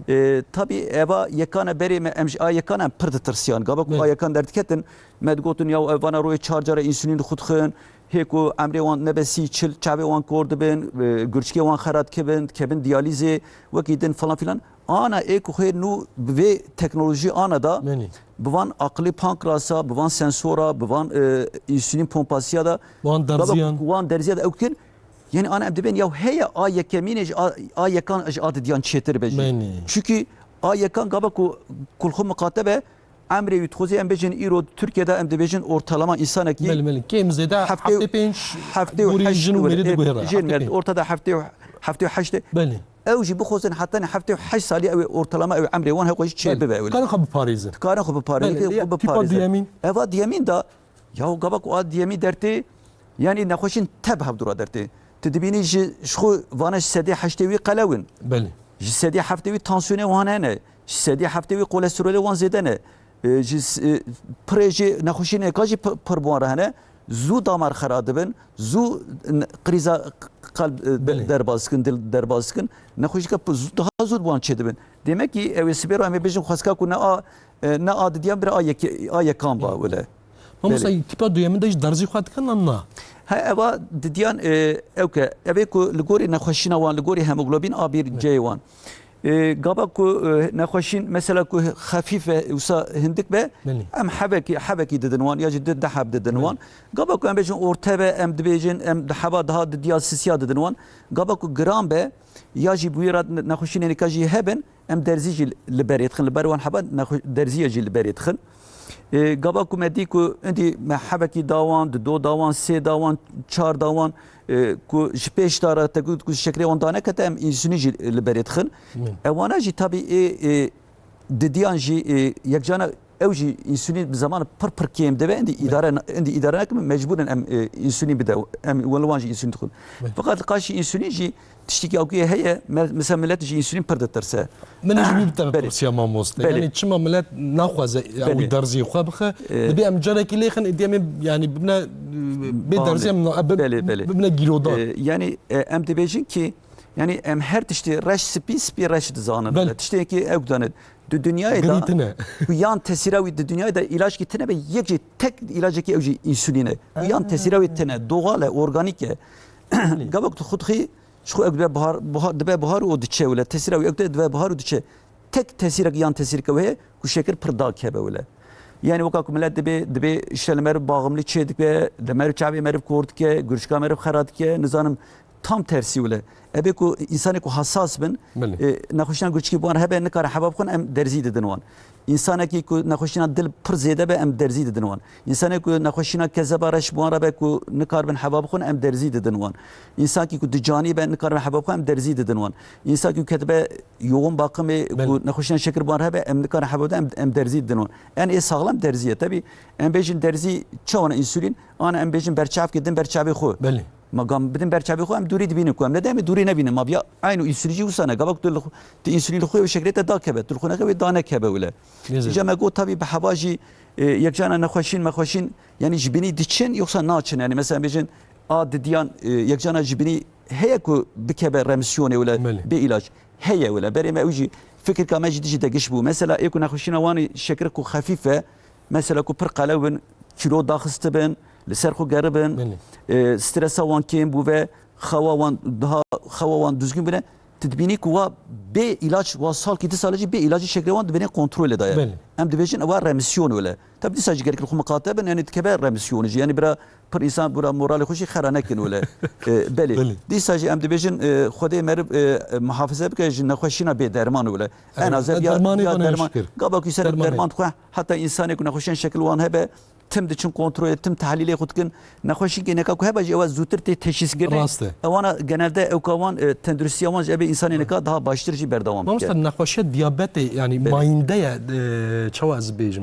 E, tabi eva yekan e berê me, em ji a yekan em pir ditirsiyan. Gava ku Belê. a yekan derdiketin, me digotin ya ev vana royê çar cara însûlîn li xwe dixin, hê ku emrê wan nebe sî çil, çavê wan kor dibin, e, gurçikê wan xera dikevin, dikevin diyalîzê, wekî din falan filan. Ana ê ku xêr nû bi vê teknolojî ana da, Belê. bi van aqilê pankrasa, bi van sensora, bi van, e, însûlîn pompasiya da, Wan gava derziyan. ku wan derziya da ew kir, yani ana em dibên ya heye a yekemînê ji a, a yekan ji a didiyan çêtir be jî. Belê. Çünkü a yekan gava ku kulxu miqate be, emrê wî dixwazî em bêjin îro Tirkiyede em dibêjin ortalama insanekî Belê, belê. Kêm zêde heftê û, heftê pênc heftê û gorî heşt jin û were, mêrê e, diguhere. jin Heftê were, pênc. ortada heftê û, heftê û heşt. Belê. Ew jî bixwazin heta ne heftê û heşt salî ew ê ortalama ew ê emrê wan her xwe jî çê Belê. bibe wile. Karin xwe biparêzin. Karin xwe biparêzin, Belê. xwe Tîpa biparêzin. duyemîn. Eva diyemîn da, ya gava ku a diyemî dertê, yani nexweşîn teb hevdûra dertê. Tu dibînî ji, ji xwe vana ji sedê heştê wî qelew in. Belê. Ji sedê heftê wî tansiyonê wan hene. Ji sedê heftê wî kolesterolê wan zêde ne. E, ji s-, e, pirê jê nexweşîneka jî pi-, pir bi wan re hene. Zû damar xera dibin, zû n-, krîza q-, qalb, e, de-, Belê. derbas dikin, dil derbas dikin. Nexweşîka pi-, zû, daha zû bi wan çêdibin. Demek ki ew ê sibê re em ê bêjin xwestka ku ne a, e, ne a didiyan bira a yek-, a yekan ba Belê. wile. Mamosta, Belê. tîpa duyemîn de jî derzî xwe dikin an na? He, eva didiyan, e, ew ke, ev ê ku li gorî nexweşîna wan, li gorî hemoglobîn A bir Belê. C wan. E, gava ku, e, nexweşîn, mesela ku xefîf e, wisa hindik be, Belê. em hebekî, hebekî didin wan, ya jî di, di heb didin Belê. wan. Gava ku em bêjin orte be, em dibêjin, em di heba daha didiya sisiya didin wan. Gava ku giran be, ya jî bi wî re ne-, nexweşînê nika jî hebin, em derzî jî li berê dixin, li ber wan heba nexwe-, derziye jî li berê dixin. E, gava ku me dî ku indî me hebekî da wan, dido da wan, sê da wan, çar da wan, e, ku ji pêş da re te got ku şekerê wan danekete, em însûlîn jî li berê dixin. Min. Ewana jî tabî ê, ê, didiyan jî, ê, yekcana ew jî însûlîn bi zeman pir pir kêm dibe, indî Min. îdare, indî îdare nekin, mecbûr in em, e, însûlîn bide, em wele wan jî însûlîn dixwin. Min. Feqet li qaşî însûlîn jî tiştekî awkê heye, me-, mesela millet ji însûlîn pir ditirse. Min jî wî bi te Belê. pirsiya mamoste. Belê. Yani çima millet naxwaze Belê. ew derziyê xwe bixe? Ee, Dibe em carekî lêxin, êdî em ê, yani bibine, bê Anê. derziyê em, bi-, Belê, belê. bibine gîrodan. Ee, yani, e, em dibêjin ki Yani em her tiştê reş spî, spî reş dizanin. Belê. Tiştê yekî ew dane. Di dinyayê de Girî tine. Ku yan tesîra wî di dinyayê de îlaçkî tine be, yek jî tek îlacekî ew jî însûlîn e. Ku yan tesîra wî tine, doğal e, organîk e. Belê. Gavok tu xwe dixî, ji xwe ew dibe buhar, buhar, dibe buhar û diçe wile. Tesîra wî ew dibe buhar û diçe. Tek tesîrek yan tesîrke wê heye ku şekir pir dakeve wile. Yani weka ku millet dibê, dibê işte li meriv baximlî çê dike, li meriv çavê meriv kor dike, gurçika meriv xera dike, nizanim tam tersî wile. Ebe ku însanê ku hassas bin, Belê. e, nexweşiyan gurçikî bi wan hebe, nikarin heba bixwin, em derzî didin wan. Însanekî ku nexweşîna dil pir zêde be, em derzî didin wan. Însanê ku nexweşîna kezeba reş bi wan re be ku nikaribin heba bixwin, em derzî didin wan. Însankî ku dicanî be, nikaribin heba bixwin, em derzî didin wan. Însankî ku ketibe yoğun bakimê Belê. ku nexweşîna şekir bi wan re hebe, em nikarin heba bixwin, em, em derzî didin wan. En ê saxlem derzî ye. Tebî em bêjin derzî çawa ne însûlîn, ana em bêjin berçavkê din berçavê xwe. Belê. Ma gam bidin berçavê xwe, em dûrî dibînin ku em ne demê dûrî nebînin. Ma biya eynû însûlî jî wisa ne. Gava ku tu li xwe, tu însûlî li xwe û şekrê te dakeve, tu li xwe nexwe wê dane keve wile. Nêzî. Îca me got tabî bi heva jî, e, yekcana nexweşîn, mexweşîn, yani ji binî diçin, yoksa naçin. Yani mesela bêjin a didiyan, e, yekcana ji binî heye ku bikeve remîsyonê wile Belê. bê îlaç. Heye wile. Berê me ew jî fikirka me jî dijî de giş bû. Mesela ê ku nexweşîna wan şekir ku xefîf e, mesela ku pir qelew bin, kîlo daxistibin, li ser xwe geribin, Belê. e, stresa wan kêm bû ve, xewa wan daha, xewa wan duzgin bine. Tu dibînî ku wa bê îlaç, wa salkî du sal e jî bê îlacî şekrê wan di binê kontrolê de ye. Belê. Em dibêjin ewa remîsyon wile. Tabi dîsa jî gerek li xwe miqate bin, yani dikeve remîsyonê jî. Yani bira pir însan bira moralê xwe jî xera nekin wile. E, belê. Belê. Dîsa jî em dibêjin, e, Xwedê meriv, e, muhafaze bike ji nexweşîna bê derman wile. En Evet, az ev ya, dermanê ya bana derman. şükür. Gava ku ser Dermanê. derman dixwe, heta însanê ku nexweşiyan şekil wan hebe, tim diçin kontrolê, tim tehlîlê xwe dikin. Nexweşînkê neka ku hebe jî ewa zûtir tê teşhîs kirin. Rast e. Ewana genelde ew ka wan, e, tenduristiya wan jî ebe însanê neka daha baştir jî berdewam Mamoste, dike. nexweşiya diyabetê, yani Belê. mayînde ye, e, çawa ez bêjim?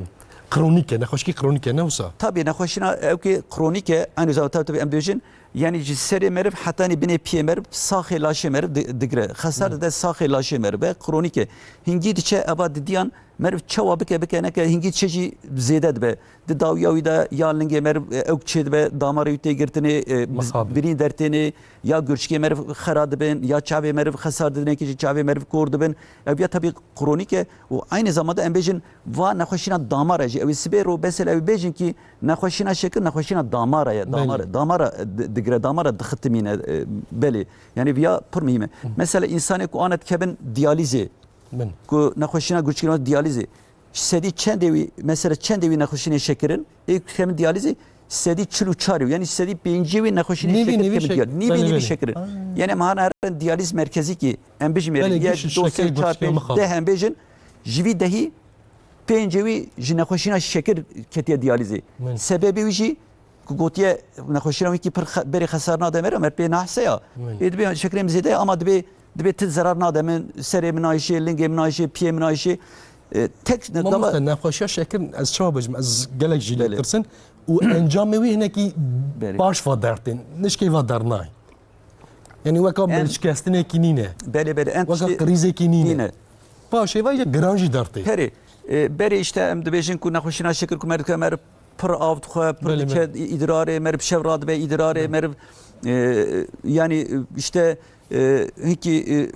Kronîk e, nexweşikî kronîk e, ne wisa? Tabii nexweşîna ew ki kronîk e, aynı zamanda tabii, tabii em dibêjin, yani ji serê meriv hetanî binê piyê meriv, saxê laşê meriv di-, digire. Xesar Hı. dide saxê laşê meriv e, kronîk e. Hingî diçe eva didiyan meriv çawa bike bike neke hingî diçe jî zêde dibe. Di dawiya wî de ya lingê meriv, e, ew çê dibe, damarê wî tê girtinê, e, biz-, Mixabin. birîn dertênê, ya gurçikê meriv xera dibin, ya çavê meriv xesar didin, yekî jî çavê meriv kor dibin. Ev ya tabii kronîk e û aynı zamanda em bêjin va nexweşîna damar e jî. Ew ê sibê ro mesela ew ê bêjin ki nexweşîna şekir, nexweşîna damara ye. Belê. Damar, damara di-, digire, damara dixitimîne, e, belê. Yani viya pir muhîm e. Hı. Mesela însanê ku ane dikevin diyalîzê, Belê. ku nexweşîna gurçikê diyalîzê, sedî çendê wî, mesela çendê wî nexweşînê şekirin, ê ku dikevin diyalîzê, sedî çil û çar, yani sedî pêncî wî nexweşînê Nîvî, şekir nîvî kevin şek-, diyalîz. Nîvî, belê, nîvî belê. şekirin. Aa. Yani ma hana herin diyalîz merkezî ki em bijimêrin, Belê, yek, giş du, şeker sê, çar, gotiye pênc, mixabin. deh em bêjin, ji vî dehî pêncê wî ji nexweşîna şekir ketiye diyalîzê. Min. Sebebê wî jî ku gotiye nexweşîna wî ki pir xe-, berê xesar nade meriv, em pê nahse ya. Min. Ê dibê şekerê min zêde ye, ama dibê, dibê ti zerar nade min, serê min nayişê, lingê min nayişê, piyê min nayişê. E, tek ne Mamoste, gava nexweşiya şekir ez çawa bêjim? Ez gelek jî lê Belê. tirsin. Û encamê wî hinekî Belê. baş va dertên. Nişkê va dernay. Yani weka Em- milçkestinekî nîne. Belê, belê. Em Weka tiştê krîzekî nîne. nîne. Paşê ve ya giran jî dertê. Herê, e, berê işte em dibêjin ku nexweşîna şekir ku meriv dike meriv pir av dixwe, pir Belê, diçe belê. îdirarê, meriv şev radibe îdirarê, Belê. meriv, e, yani, e, işte, e, hinkî, e,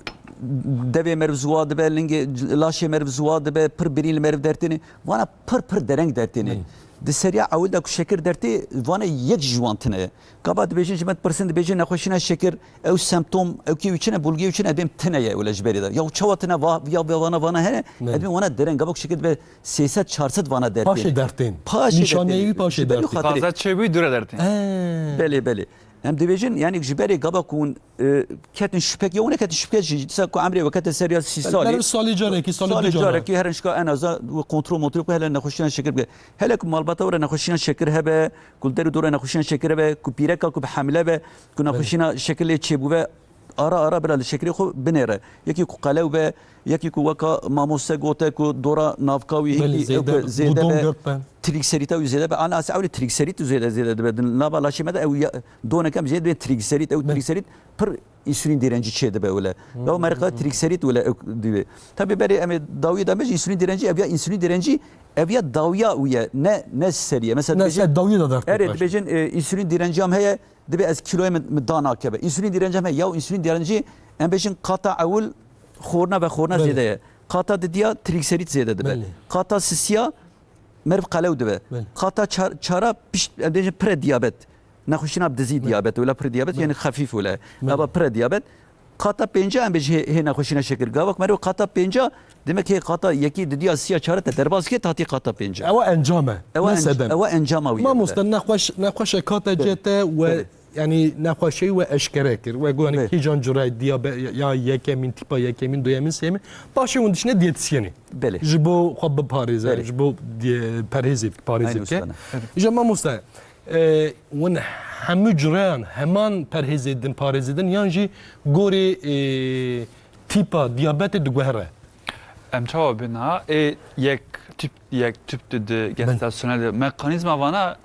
devê meriv ziwa dibe, lingê, laşê meriv ziwa dibe, pir birîn li meriv dertêne. Vana pir pir dereng dertêne. Belê. Di seriya ewil de ku şekir dertê, vana yek ji wan tine ye. Gava dibêjin ji me dipirsin, dibêjin nexweşîna şekir, ew semptom, ew kê wî çi ne, bulgê wî çi ne, dêm tine ye wile ji berê de. Ya çawa tine va-, ya vana, vana hene, Ne. edmê wana dereng, gava ku şekir dibe sê sed çar sed vana dertê. Paşê dertên. Paşê Nîşaneyê dertê. wî paşê Ji ber dertê. xatirê. Taze çê wî dûre dertê. He. Belê, belê. Em dibêjin, yani ji berê gava ku hûn, e, ketin şüphek, ya hûn neketin şüphek jî, dîsa ku emrê we kete ser ya sî salî. Belê, salê carekî, salê Salê du cara. carekî, her nişka en aza we kontrol motrol ku hele nexweşîna şekir bike. Hele ku malbata we re nexweşîna şekir hebe, ku li der û dora nexweşîna şekir hebe, ku pîreka ku bi hemle be, ku Belê. nexweşîna şekir lê çêbûve, ara ara bila li şekirê xwe binêre. Yekî ku qelew be, yekî ku weka mamoste gote ku dora navka wî Belê, hinkî ew zêde ke be. zêde Dûdon be, girt be. trîgserîta wî zêde be. Ana ez ewlî trîgserît zêde, zêde dibe. Di nava laşê me de ew ya, donekem jê dibê trîgserît, ew Belê. trîgserît pir Însûlîn direncî çêdibe wile. Ya meriqa trîgserît wile ew dibe. Tabi berê em ê dawiyê de bêjin însûlîn direncî, ev ya însûlîn direncî, ev ya dawiya wî ye, ne, ne serî ye. Mesela Ne, dibêjin, ser dawiyê de derx erê, têpaş. Dibêjin, e, însûlîn direnciya min heye, dibe ez kîloyê min, min danakeve. Însûlîn direnciya min heye, ya însûlîn direncî, em bêjin qata ewil xorna ve xorna Belê. Zêde ye. Qata didiya trîgserît zêde dibe. Belê. Qata sisiya meriv qelew dibe. Belê. Qata çar-, çara pişt, em dibêjin pre diyabet. Nexweşîna dizî Belê. Diyabet, wila pre diyabet, Belê. Yani xefîf wila. Belê. Eva pre diyabet. Qata pênca em bêjin hê, hê nexweşîna şekir. Gava ku meriv qata pênca, demek hê qata yekî didiya siya çara te derbas kir, te hatî qata pênca. Ewa encam e, Ewa ne enc-, sebeb. Ewa encama wî ye. Mamoste, nexweş-, nexweşe kate Belê. Cê te we Belê. Yani nexweşeyi we eşkere kir. We got, yani Belê. Kîjan cure diyabe-, ya yekemîn, tîpa yekemîn, duyemîn, sêyemîn. Paşê hûn dişine diyetisyenê. Belê. Ji bo xwe biparêze, Belê. Ji bo diye-, perhêzê, parêzê Aynı bike. Ustana. Îja mamoste, e, hûn hemû cureyan heman perhêzê din, parêzê din, yan jî gorê, e, tîpa diyabetê diguhere? Em çawa bêna? Ê yek tüp, yek tüp didi, Belê. Gestasyonel de. Mekanîzma vana,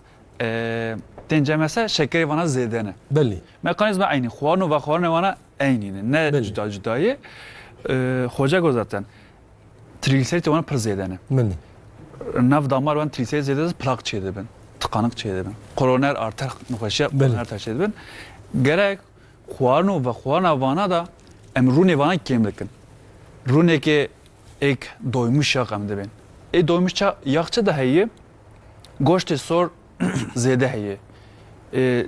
e, tênce mesela şekerê vana zêde ne. Belê. Mekanîzma eynî. Xwarin û vexwarinê vana eynî ne. Ne Belê. Cuda cuda ye. E, xoce got zaten. Trîglisêrîtê wan pir zêde ne. Belê. Nav damar wan trîglisêrît zêde, plak çêdibin, tıkanık çêdibin. Koroner arter nexweşiya Belê. Koroner arter çêdibin. Gerek xwarin û vexwarina vana da em rûnê vana kêm dikin. Rûneke êk doymuş yax em dibên. Ê doymuş ça-, yax çi de heye? Goştê sor zêde heye. Ê,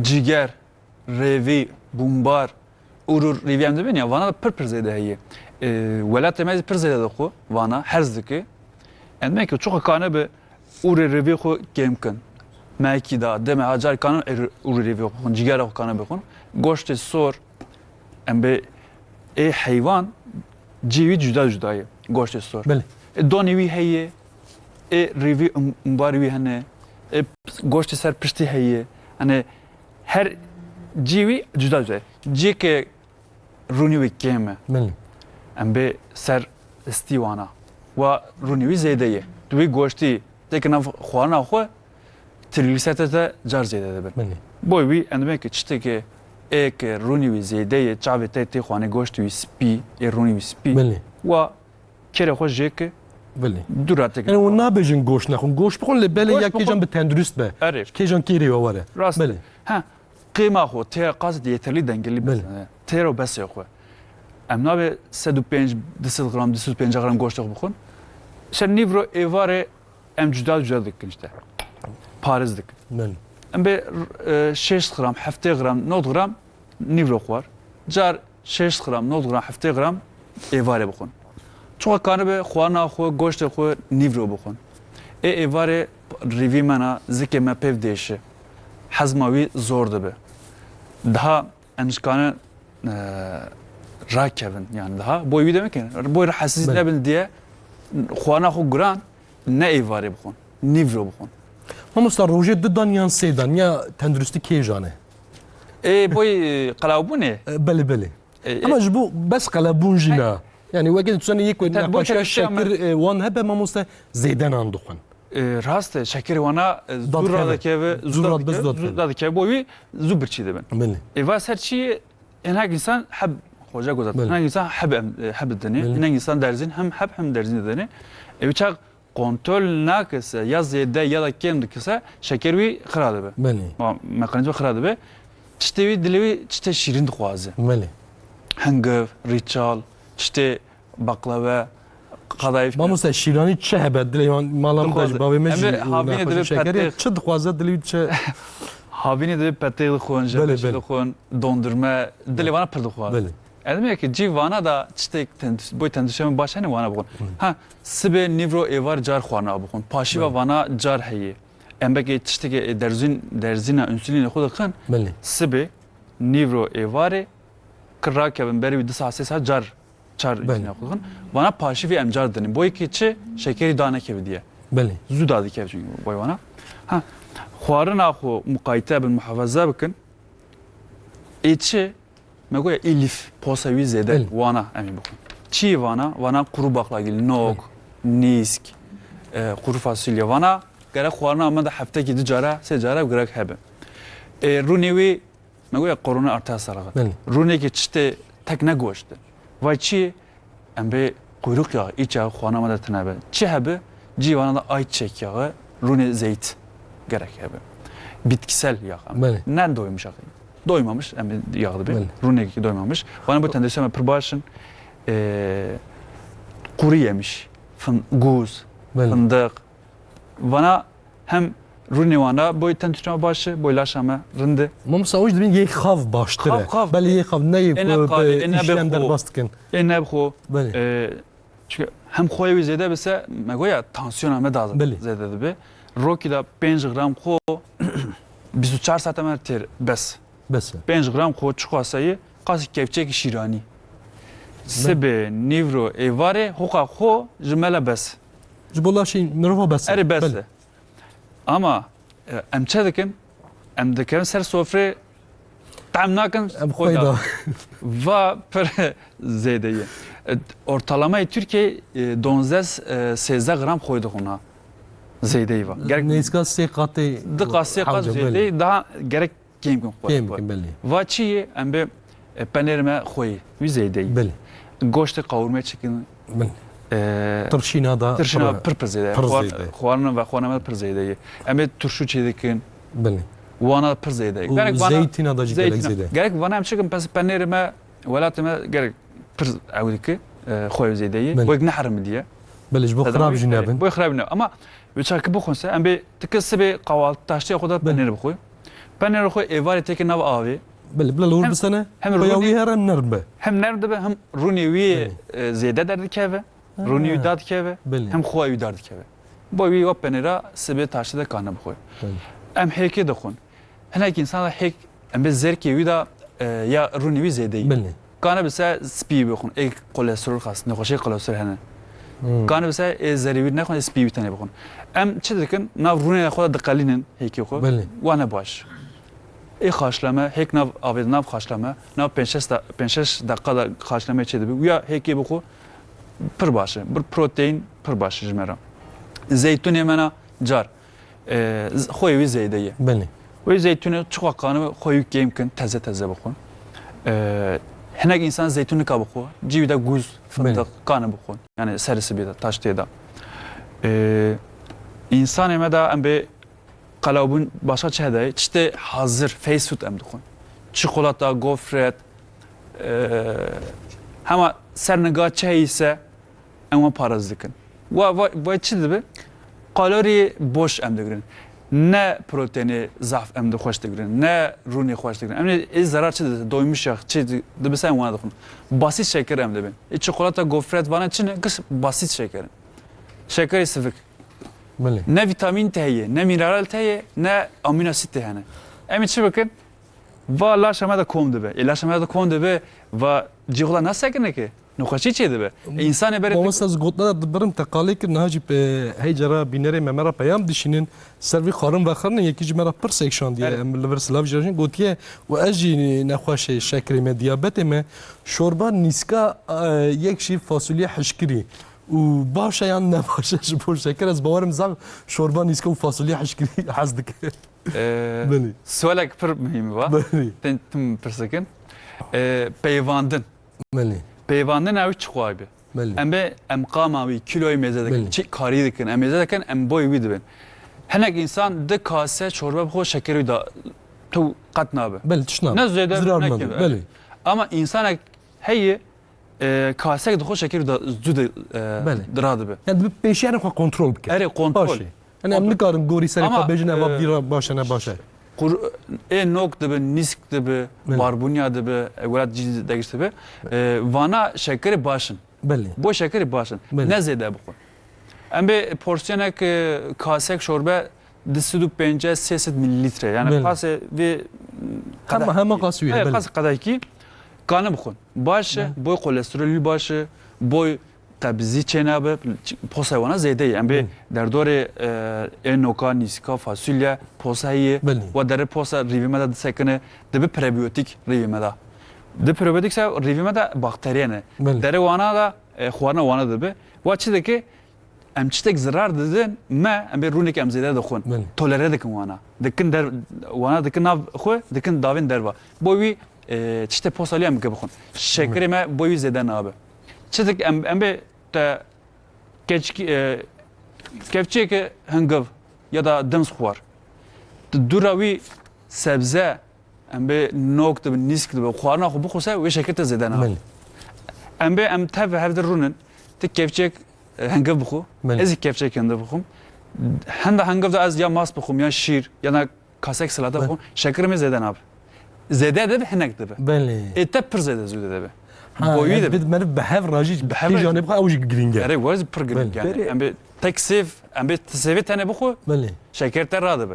ciger, rêvî, bûmbar, ûr û rêvî em dibên ya, vana de pir pir zêde heye. E, welatê me zî pir zêde dixwe vana, herz dike. Em dibên ku çiqas kanibe ûr û rêvî xwe kêm kin. Mehekî da, demê ha car kanin ûr û rêvî xwe xwin, cîgera xwe kanibe xwin. Goştê sor, em bê ê heywan cî wî cuda cuda ye, goştê sor. Belê. E, donê wî heye, ê rêvî û ûmbarê wî hene, e, goştê ser piştî heye. Hani her cî wî cuda cuda ye. Cî ke rûnî wî kêm e. Belê. Em bê ser istî wana. Wa rûnî wî zêde ye. Tu wî goştî têke nav xwarina xwe, trîglisêrîtê te car zêde dibe. Belê. Boy wî em dibên ki tiştekê ê ke rûnî wî zêde ye, çavê te tê xwanê goştê wî spî, ê rûnî wî spî. Belê. Wa kerê xwe jê ke Belê. Dûra têke. Yani hûn nabêjin goşt nexwin. Goşt bixwin lê belê Goşt ya kîjan bixwin. Bi tendurist be. Erê. Kîjan kêrê we were. Rast. Belê. Ha, qêma xwe tê qas yeterli dengeli Belê. Be. Têro besê xwe. Em nabê sed û pênc, du sed gram, du sed û pêncî gram goştê xwe bixwin. Ser nîvro êvarê em cuda cuda dikin işte. Parêz dikin. Belê. Em bê, e, şêst gram, heftê gram, nod gram nîvro xwar. Car şêst gram, nod gram, heftê gram êvarê bixwin. Çiqas kanibe xwarina xwe, goştê xwe nîvro bixwin. Ê êvarê rêvî me na, zikê me pêv dêşe. Hezma wî zor dibe. Daha em dikarin, e, rakevin, yani daha. Boy wî demek ki, boy rahatsız Belê. Nebin diye xwarina xwe guran, ne êvarê bixwin, nîvro bixwin. Mamosta, rojê du dan yan sê dan, ya tenduristî kêjan e? Ê, boy, e, qelawbûnê? E, belê, belê. E, Ama e, ji bo bes qelebûn jî He. Na. Yani weke tu zanî yek Te bo nexweşiya tenduristî ama şekir, e, wan hebe mamoste zêde nan dixwin. E, rast e, şekerê wana, e, Dad zû keve. Radikeve, Zû zû rad-, radikeve, zû zû dad keve. Radikeve boy wî zû birçî dibin. Belê. Eva ser çi? Hinek insan heb, xoca gozat. Belê. Hinek insan heb, em, e, heb dine. Belê. Hinek insan derzîn hem heb hem derzîn dine. Ev çax kontrol nakise, ya zêde ya da kêm dikise, şeker wî xira dibe. Belê. Ma-, mekanîzma xira dibe. Tiştê wî, dilê wî tiştê şîrîn dixwaze. Belê. Hingiv, rîçal, tiştê baqlawe, qadayif. Mamoste, şîranî çi hebe? Dilê wan mala min de jî bavê me jî Em ê havînê nexweşî dibe şekerê petê. Çi dixwaze dilê wî çi? Havînê dibe petê dixwin, Belê, jembeşî belê. Dixwin, dondurme, dilê wana pir dixwaze. Belê. Em dibê ki cî vana da tiştek tendis-, boy tenduristê me baş hene wana bixwin. Hı. Ha, sibê, nîvro, êvar car xwarina bixwin. Paşîva Belê. Vana car heye. Em belkî tiştekê, e, derzîn, derzîna însulînê xwe dixin. Belê. Sibê, nîvro, êvarê, kir rakevin berî wî du saet, sê saet car çar Belê. Însulîna xwe dixin. Vana paşîvî em car dinin. Boy ki çi? Şekerî danekeve diye. Belê. Zû dadikeve çünkü boy vana. Ha, xwarina xwe muqayte bin, muhafaza bikin. Ê çi? Me goya ê lîf, posa wî zêde, Belê. Wana em ê bixwin. Çi vana? Vana quru baklagil, nok, Belê. Nîsk, e, quru fasulye. Vana gerek xwarina me de heftekî du cara, sê cara gerek hebe. E, rûnê wî me goya korona artaya salixin. Belê. Rûnekê çi tê tek negoşt. Vay çi? Em bê quyrûq yağı, îç yağı xwana me de tine be. Çi hebe? Cîvana da ayçiçek yağı, rûnê zeyt gerek hebe. Bitkisel yağ. Em Belê. Ne doymuş yağı. Doymamış, em yağ dibe. Belê. Rûnekî doymamış. Vana bu tendesiyon me pir baş in. Ee, kuru yemiş, fın-, guz, Belê. Fındık. Vana hem rûnê wana boy tendesiyon baş e, boy laşa me rind e. Mamosta, o ji dibin yê xav baştir e. Xav, xav. Belê yê xav ne yê Ê ne ku qavê, bi ê ne bi işlem xo. Derbas dikin. Ê ne bi xo. Belê. Ee, Çünkü hem xweyê wî zêde bise, me goya tansiyona me da Belê. Zêde dibe. Rokî da pênc gram xo bîst û çar saete me têr bes. Bes e. Pênc gram xo çiqaseyî, qasî kevçekî şîranî. Sibê, nîvro, êvarê, hoqa xo ji me le bes. Ji bo laşî mirova bes e. Erê bes Belê. E. Ama, e, em çi dikin? Em dikevin ser sofrê, tam nakin, Em xwe xwe da. Da. Va pir zêde ye. E, ortalamayê Tirkiyeyê, e, donzdeh, e, sêzdeh gram xwe dixwin ha. Zêdeyî va. Gerek Nêzîka sê qatê di qat sê qat hewce, zêdeyî belê. Daha gerek kêm kin xwe. Kêm kin, belê. Va çi ye? Em bê, e, penêr me xwe ye. Wî zêdeyî. Belê. Goştê qawurme çekin. Belê. E, Tirşîna da Tirşîna pir, pir pir zêde. Pir Xwar-, zêde. Xwarina ve xwarina me pir zêde ye. Em ê turşu çê dikin. Belê. Wana pir zêde ye. Û Gerek wana zeytîna da jî gelek zeytîna. Zêde. Gerek vana em çekin pes penêrê me, welatê me gerek pir ew dike, e, xwe zêde ye. Belê. Boyek ne herim diye. Belê, ji bo xirab jî nebin. Boy xirab ne. Ama wê çakî bixwin se, em bê tike sibê qawal taştiya xwe da Belê. Penêr bixwe. Penêr xwe êvarê teke nav avê. Belê, bila li wir Hem, bisene, hem rûnê wî here nerm be. Hem nerm dibe, hem rûnê wî, Belê. E, zêde derdikeve, Ha. Rûnê wî dadikeve, Belê. Hem xwe wî dardikeve. Bo wî wa penêra sibê taştê de kane bixwe. Belê. Em hêkê dixwin. Hinek însan hêk, em bê zerkê wî da, e, ya rûnê wî zêde yî. Belê. Kane bise spî bixwin, ê kolesterol xas, nexweşê kolesterol hene. Hmm. Kane bise ê zerê wî nexwin, ê spî wî tenê bixwin. Em çi dikin? Nav rûnê xwe de diqelînin hêkê xwe. Belê. Wa ne baş. Ê xaşleme, hêk nav avê de nav xaşleme, nav pênc şeş da-, pênc şeş deqa da xaşleme çê dibe. Wiya hêkê bixwe pir baş e. Bir protein pir baş e ji me re. Zeytûnê me na car, e, z-, xweyê wî zêde ye. Belê. Wê zeytûnê çiqa kanibe xweyê wî kêm kin, teze teze bixwin. E, hinek însan zeytûn nika bixwe, cî wî de guz, Belê. Fındık, kane bixwin. Yani serê sibê de, taştê de. E, însanê me de em bê qelawbûn başqa çi hede ye? Çi tê hazir, fast food em dixwin. Çikolata, gofret, e, hema ser niga çi heyî se em wan paraz dikin. Wa, wa, wa çi dibe? Kalorî boş em digirin. Ne proteinê zaf em di xweş digirin, ne rûnê xweş digirin. Em ê, ê zerar çi dibe? Doymuş ya, çi di-, dibe se em wana dixwin. Basit şeker em dibin. Ê çikolata, gofret vana çi ne? Giş basit şeker in. Şekerê sivik. Belê. Ne vîtamîn te heye, ne mîneral te heye, ne amîno asit te hene. Em ê çi bikin? Va laşa me de kom dibe. Ê laşa me de kom dibe, va cî xwe de nasekine ki. Nexweşî çê dibe. Ê, însanê berê Mamosta, ez gotina de dibirim, te qalê kir, niha jî pe-, hey cara bînerê me, me re peyam dişînin. Ser vî xwarin vexirinin, yekî ji me re pirsek şandiye. Evet. Em li vir silav jî re jîn gotiye, û ez jî nexweş e, şekerê me, diyabetê me. Şorba nîska, e, yek jî fasulye hişkirî. Û baş e yan ne baş e ji bo şeker? Ez bawerim zaf şorba nîska û fasulye hişkirî hez dike. Ee, Belê. Sualek pir muhîm va. Belê. Tên tim pirsikin. Ee, peyvandin. Belê. Peyvandin ew çi xwe be? Belê. Em bê em qama wî, kiloyê mêze dikin, Belê. Çi karî dikin, em mêze dikin, em boy wî dibin. Hinek însan di kase çorbe bixwe şeker wî da tu qet nabe. Belê, tişt nabe. Ne zêde, Zirar ne nabe. Kêm. Belê. Ama însanek heye, e, kasek dixwe şeker da zû de, e, Belê. Dira dibe. Yani dibe pêşiyanê xwe kontrol bike. Erê, kontrol. Baş e. Yani em Kontrol. Nikarin gorî serê Ama, xwe bêjin, eva e, vî re baş e, ne baş e. Qur-, ê nok dibe, nîsk dibe, Belê. Barbunya dibe, e, welat cî degiş dibe. E, vana şekerê baş in. Belê. Bo şekerê baş in. Belê. Ne zêde bixwe. Em bê porsiyonek, e, kasek şorbe du sed û pêncî, sê sed milîlitre. Yani Belê. Qasê vê Hema, hema qasî wî, Evet, belê. Qasê qedekî kanî bixwin. Baş e, Belê. Boy kolesterolî baş e, boy qebzî çênabe, posa wana zêde ye. Em bê Belê. Derdorê, e, ê noka, nîsika, fasulye, posa heye. Belê. Wa dere posa rîvê me de disekine, dibe prebiyotik rîvê me de. Di prebiyotik se rîvê me de bakteriye ne. Belê. Dere wana da, e, xwarina wana dibe. Wa çi dike? em çitek zirar didin me, em bê rûnekê em zêde dixwin. Belê. Tolere dikin wana. Dikin der, wana dikin nav xwe, dikin davên derva. Bo wî, e, tiştê posalî em bixwin. Şekerê me bo wî zêde nabe. Çitik em, em bê te keçkî, e, kevçiyeke hingiv ya da dims xwar. Di dûra wî sebze, em bê nok dibe, nîsk dibe, xwarina xwe bixwise, wê şeker te zêde nabe. Belê. Em bê em tev hev dir rûnin, ti kevçek, e, hingiv bixwe, Belê. ez jî kevçek hingiv bixwim. Henda hingiv de ez ya mast bixwim, ya şîr, ya da kasek silata Belê. bixwim, şekerê me zêde nabe. Zêde dibe, hinek dibe. Belê. Ê te pir zêde zû dibe. Ha, Boyî yani dibe. Bir meriv bi hev rajî Bi hev kîjan rajî. bixwe, ew jî girîng e. Erê, wez pir girîng Belê. yani. Em bê tek sêv, em bê ti sêvê tenê bixwe, Belê. şeker te radibe.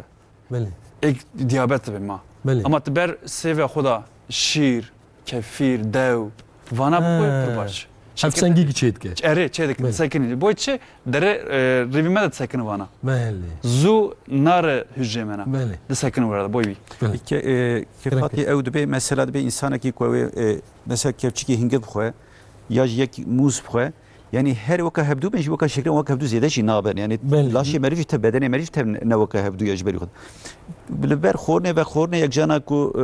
Belê. Êk diyabet dibe ma. Belê. Ama tu ber sêve xwe da şîr, kefîr, dew, vana bixwe Ha. pir baş. Hevsengî ki çê dike. Erê, çê dike, Belê. sekinî. Boy çi? Dere, e, rivî me de disekini vana. Belê. Zû nare hücrê me na. Belê. Disekini were de, boy wî. Belê. Ke-, e, Kefat Gerek. ew dibe, mesela dibe insanekî ku ew ê, e, mesela kevçikî hingiv bixwe, ya jî yek mûz bixwe, yanî her weka hevdû bên jî weka şekirin weka hevdû zêde jî naben. Yanî Belê. laşê meriv jî tev bedenê meriv jî tev ne weka hevdû ya ji berî xwe. Li ber xornê ve xornê yek cana ku, e,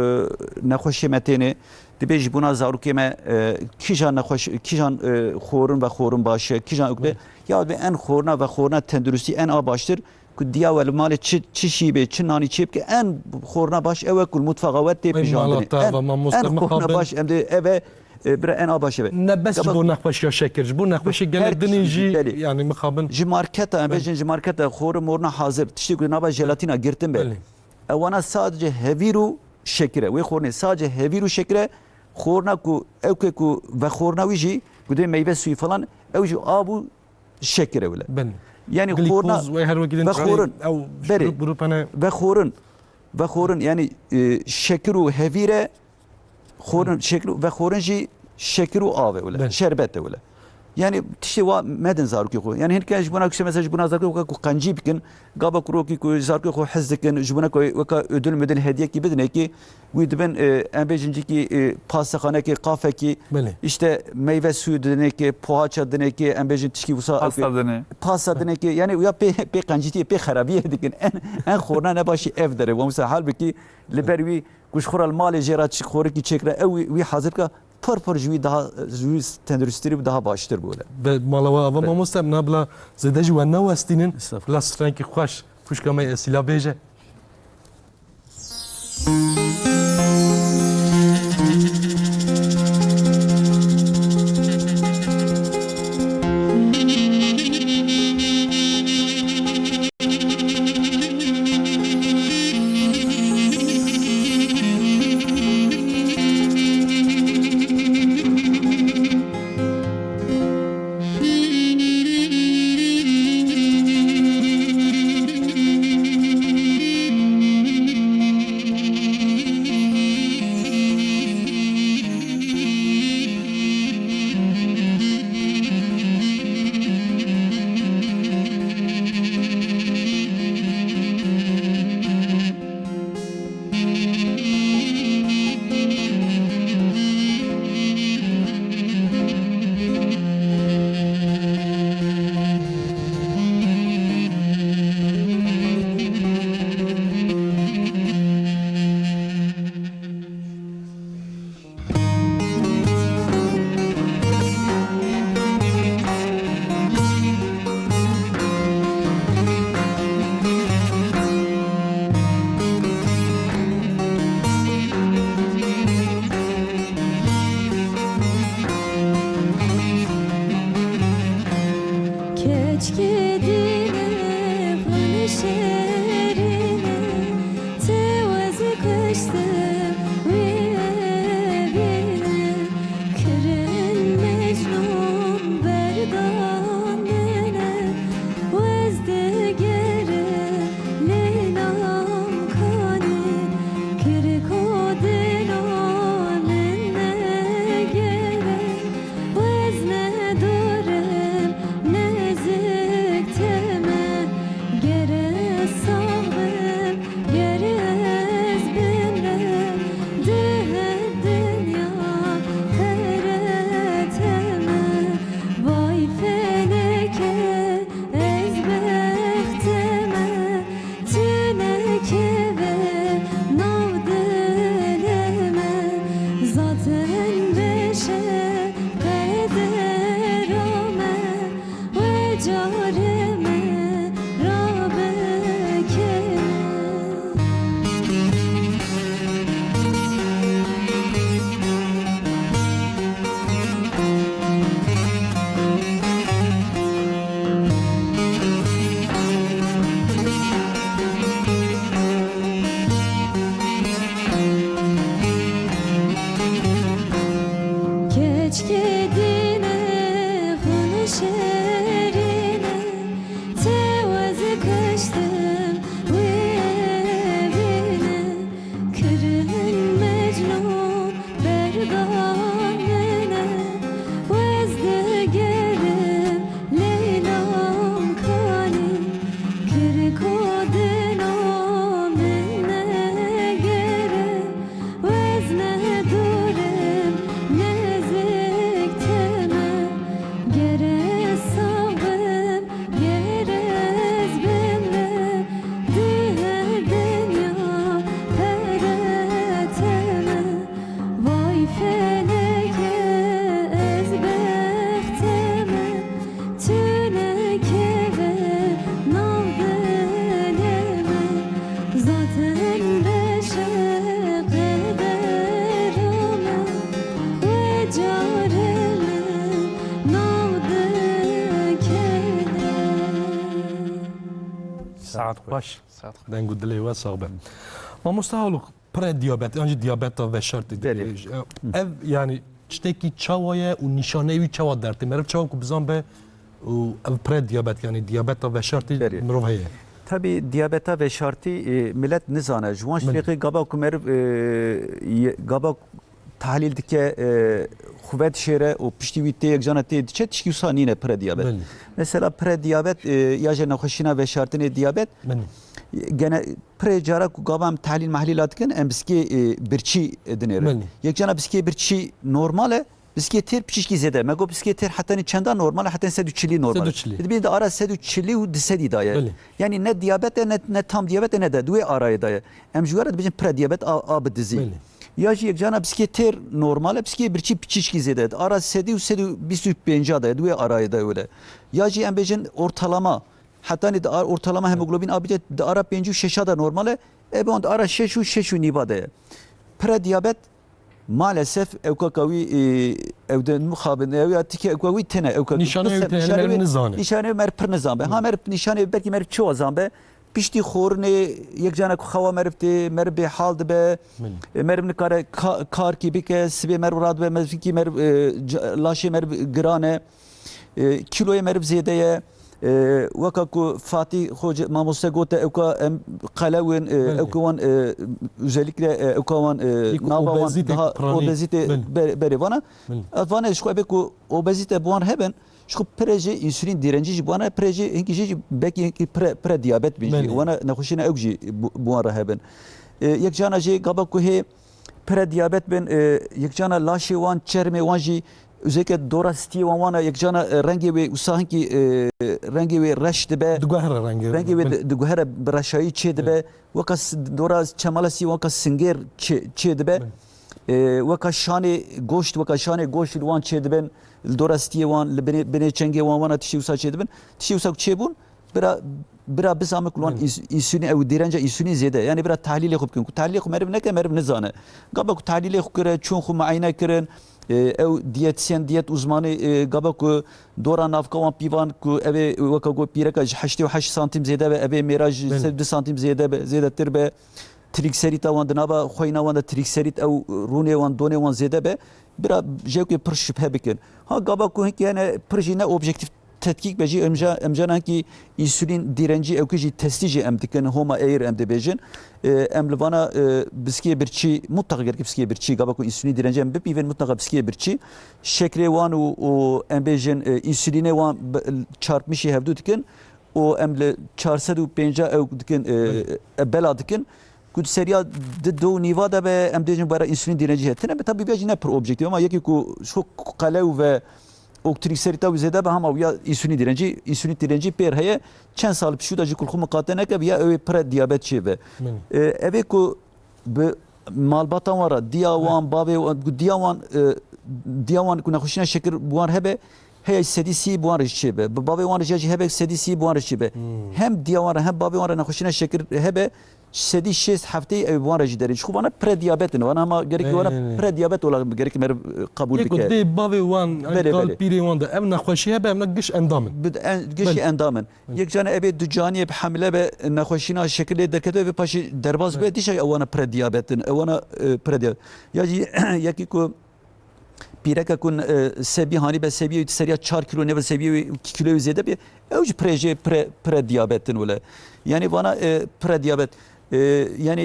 nexweşê me têne, dibê ji bona zarokê me, e, kîjan nexweş, kîjan, e, xorin ve xorin baş e, kîjan ewk be, Belê. ya dibê en xorna ve xorna tenduristî en a baştir, ku diya we li malê çi, çi şî bê, çi nanî çê bike, en xorna baş ew e ku li mutfaxa we tê Ey pijandinê. malata En, ve mamoste en xorna mixabin. baş em dê ev e, e, bira en a baş ev e. Ne bes ji Gaba- bo nexweşiya şekir, ji bo nexweşê Her gelek dinê tiştî, jî belê. yani mixabin. Ji marketa, em Belê. bêjin ji marketa xori morna hazir, tiştî ku nava jelatîna girtin be. Belê. Ewana sadece hevîr û şekir e. Wê xornê sadece hevîr û şekir e. Xorna ku, ewkê ku vexorna wî jî, ku dê meyve suyu falan, ew jî av û şekir e wile. Belê. Yani Glîkoz xorna ve her wekî din vexorin. ew Berê. grup, grup hene. Vexorin. Vexorin, yani, e, şekir û hevîr e, xorin, şekir û vexorin jî şekir û av e wile. Belê. Şerbet e wile. Yani tiştê wa medin zarokê xwe. Yani hinke ji bona kişe mesela ji bona zarokê xwe ku qencî bikin, gava ku rokî ku zarokê xwe hez dikin, ji bona ku weka ödül müdül hediyekî bidinekî, wî dibin, e, em bêjin cîkî, e, pastexanekê, qafekî, Belê. işte meyve suyu dinekê, poğaça dinekê, em bêjin tişkî wisa Pasta dinê. pasta dinekê, yani ya pê, pê qencîtiyê, pê xerabiyê dikin. En, en xorna ne başî ev dere. Wa mesela halbikî li ber wî ku ji xwe re li malê jê re çi xorikî çêkire, ew wî, wî hazir ka, pir pir ji wî daha, ji wî tenduristtirî û daha baştir bû wile. Be, mala we ava Be. mamoste, em nabla zêde ji we newestînin. Estağfurullah. Bila strengî xweş, xwişka me Esîla bêje. Keçkê dîne xwe şêrîne, tê wez kuştim wî evîne. Kirin Mecnûn berdandine, wez digere Leylam kanî, kirko dêla min negere. Wez nedorim nezik Keçkê dîne xwe şêrîne, tê wez kuştim wî evîne. Kirin Mecnûn berdan min e, wez digerim Leylan kanî. Kirko dina min negere, wez ne dûr im, nezik teme. Ger ez sax bim, ger ez bim ve, di her dinya pere teme. Vay feleke, ez bexte me, tu nekeve nav dilê me. Zaten beşe qedera me, we carê me nav dikeve. Saet xweş. Saet xweş. Deng û dilê we sax be. Mamoste Haluk, prediyabet, yan jî diyabeta veşartî Belê. dibêje. Ev, yani, tiştekî çawa ye û nîşaneyê wî çawa dertê? Meriv çawa ku bizan be û ev prediyabet, yani diyabeta veşartî Belê. mirov heye? Tabii diyabeta veşartî, e, millet nizane. Ji wan Belê. şêxê gaba ku meriv, e, ye-, gaba tahlîl dike, e, xwe vedişêre û piştî wî tê yekcana tê diçe, tişkî wisa nîne prediyabet. Belê. Mesela prediyabet, e, ya jî nexweşîna veşartinê diyabet, Belê. gene pirê cara ku gava em tehlîl mehlîla dikin, em biskê, e, birçî dinêrin. Belê. Yekcana biskê birçî normal e, biskê têr piçîşkî zêde. Me got biskê têr hetanî çenda normal e, hetanî sed û çilî normal e. Sed û çilî. Dibîn di ara sed û çilî û di sedî de ye. Belê. Yanî ne diyabet e, ne, ne tam diyabet e, ne de di wê arayê de ye. Em ji we re dibêjin prediyabet a, a bi dizî. Belê. Ya jî yekcana biskê têr normal e, biskê birçî piçîşkî zêde ye. Di ara sedî û sed û bîst û pênca de ye, di wê arayê de ye wele. Ya jî em bêjin ortalama, hetanî di ar-, ortalama hemoglobin A bî C di ara pêncî û şeşa de normal e, ebe wan di ara şeş û şeş û nîva de ye. Prediyabet maalesef ewkaka wî, e, ew de mixabin, ew ya tike ewka wî tine, ewka Nîşanê wî tine, nîşanê meriv wî, nizane. nîşanê meriv pir nizan be. Ha meriv nîşanê belkî meriv çi wazan be. Piştî xorinê yek canek xewa meriv tê, meriv bêhal dibe. Belê. E, meriv nikare ka-, karkî bike, sibê meriv radibe, meriv kî meriv, e, ca-, laşê meriv giran e. E, kîloyê meriv zêde ye. E, weka ku Fatî Xoce mamoste gote, ewka em qelew in, e, Belê. ewka wan, e, özellikle, e, ewka wan, e, Yek nava wan obezite daha prani. obezite Belê. ber-, berê vana. Belê. Ez vane ji xwe ebe ku obezite bi wan hebin, ji xwe pire jî însûlîn direncî jî bi wan re, pire jî hinkî jî belkî hinkî pire, pire diyabet bin jî. Belê. Wana nexweşîna ew jî bi, bi wan re hebin. E, yek cana jî gaba ku hê pire diyabet bin, e, yek cana laşê wan, çermê wan jî, özellikle dora stiyê wan wana yek cana, e, rengê wê wisa hinkî, e, rengê wê reş dibe. Diguhere rengê wê. Rengê wê Belê. di-, diguhere bi reşayî çê dibe. Belê. Weka s-, dora çemala stiyê wan weka singêr çê, çê dibe. Belê. E, weka şanê goşt, weka şanê goşt li wan çê dibin. Li dora stiyê wan, li binê, binê çengê wan wana tiştê wisa çê dibin. Tiştê wisa ku çê bûn, bira, bira bizame ku li wan Belê. îns-, însûlîn, ew direnca însûlîn zêde. Yani bira tahlîlê xwe bikin. Ku tahlîlê xwe meriv neke, meriv nizane. Gaba ku tahlîlê xwe kire, çûn xwe muayene kirin, e, ew diyetisyen, diyet uzmanî, e, gaba ku dora navka wan pîvan ku ev ê weka got pîreka ji heştê û heşt santim zêde be, ev ê mêra ji Belê. sed û du santim zêde be, zêdetir be. Trîgserîta wan di nava xweyna wan de trîgserît ew rûnê wan, donê wan zêde be, bira jewkê pir şibhe bikin. Ha gava ku hinkî hene pir jî ne objektîf tetkîk be jî, em ja, em ja hinkî însûlîn direncî ewkî jî testî jî em dikin, homa eğir em dibêjin. E, em li vana, e, biskê birçî, mutlaka gerek biskê birçî, gava ku însûlîn direncî em bipîvin, mutlaka biskê birçî. Şekrê wan û, û em bêjin, e, însûlînê wan bi, çarpmişî hevdû dikin. û em li çar sed û pêncah ew dikin, e, Belê. e, bela dikin, ku di seriya di do û nîva de be, em dêjin bara însûlîn direncî heye. Tine be tabî vê jî ne pir objektîf, ama yekî ku ji xwe qelew ve û trîgserîta wî zêde be, hema wî ya însûlîn direncî, însûlîn direncî pêr heye. Çend sal pişû de jî ku li xwe miqate neke, ya ew ê pire diyabet çê be. Belê. E, ev ê ku bi malbata wan re, diya wan, bavê wan, ku diya wan, e, diya wan ku nexweşîna şekir bi wan hebe, heye sedî sî bi wan re jî çêbe. Bi bavê wan re jî hebe sedî sî bi wan re çêbe. Hmm. Hem diya wan re hem bavê wan re nexweşîna şekir hebe, sedî şêst heftê ew bi wan re jî derê. Ji xwe vana prediyabet in. Vana hema gerek Ne, vana ne, ne. prediyabet ola gerek meriv, e, qebûl Yek ku bike. dê bavê wan, Belê, gal belê. pîrê wan de ev nexweşî hebe, em ne giş endam in. Bi-, en-, gişî Belê. endam in. Belê. Yek cana ebe du caniyê bi hemle be, nexweşîna şekilê derkete ve paşê derbas be, Belê. dîşa ewana prediyabet in, ewana, e, prediyabet. Ya jî yekî ku pîreke ku, e, sebî hanî be, sebiyê wî di seriya çar kilo nebe, sebiyê wî iki kilo zêde bê, ew jî pre jê pre, pre diyabet in wile. Yanî vana, e, pre diyabet. E, yanî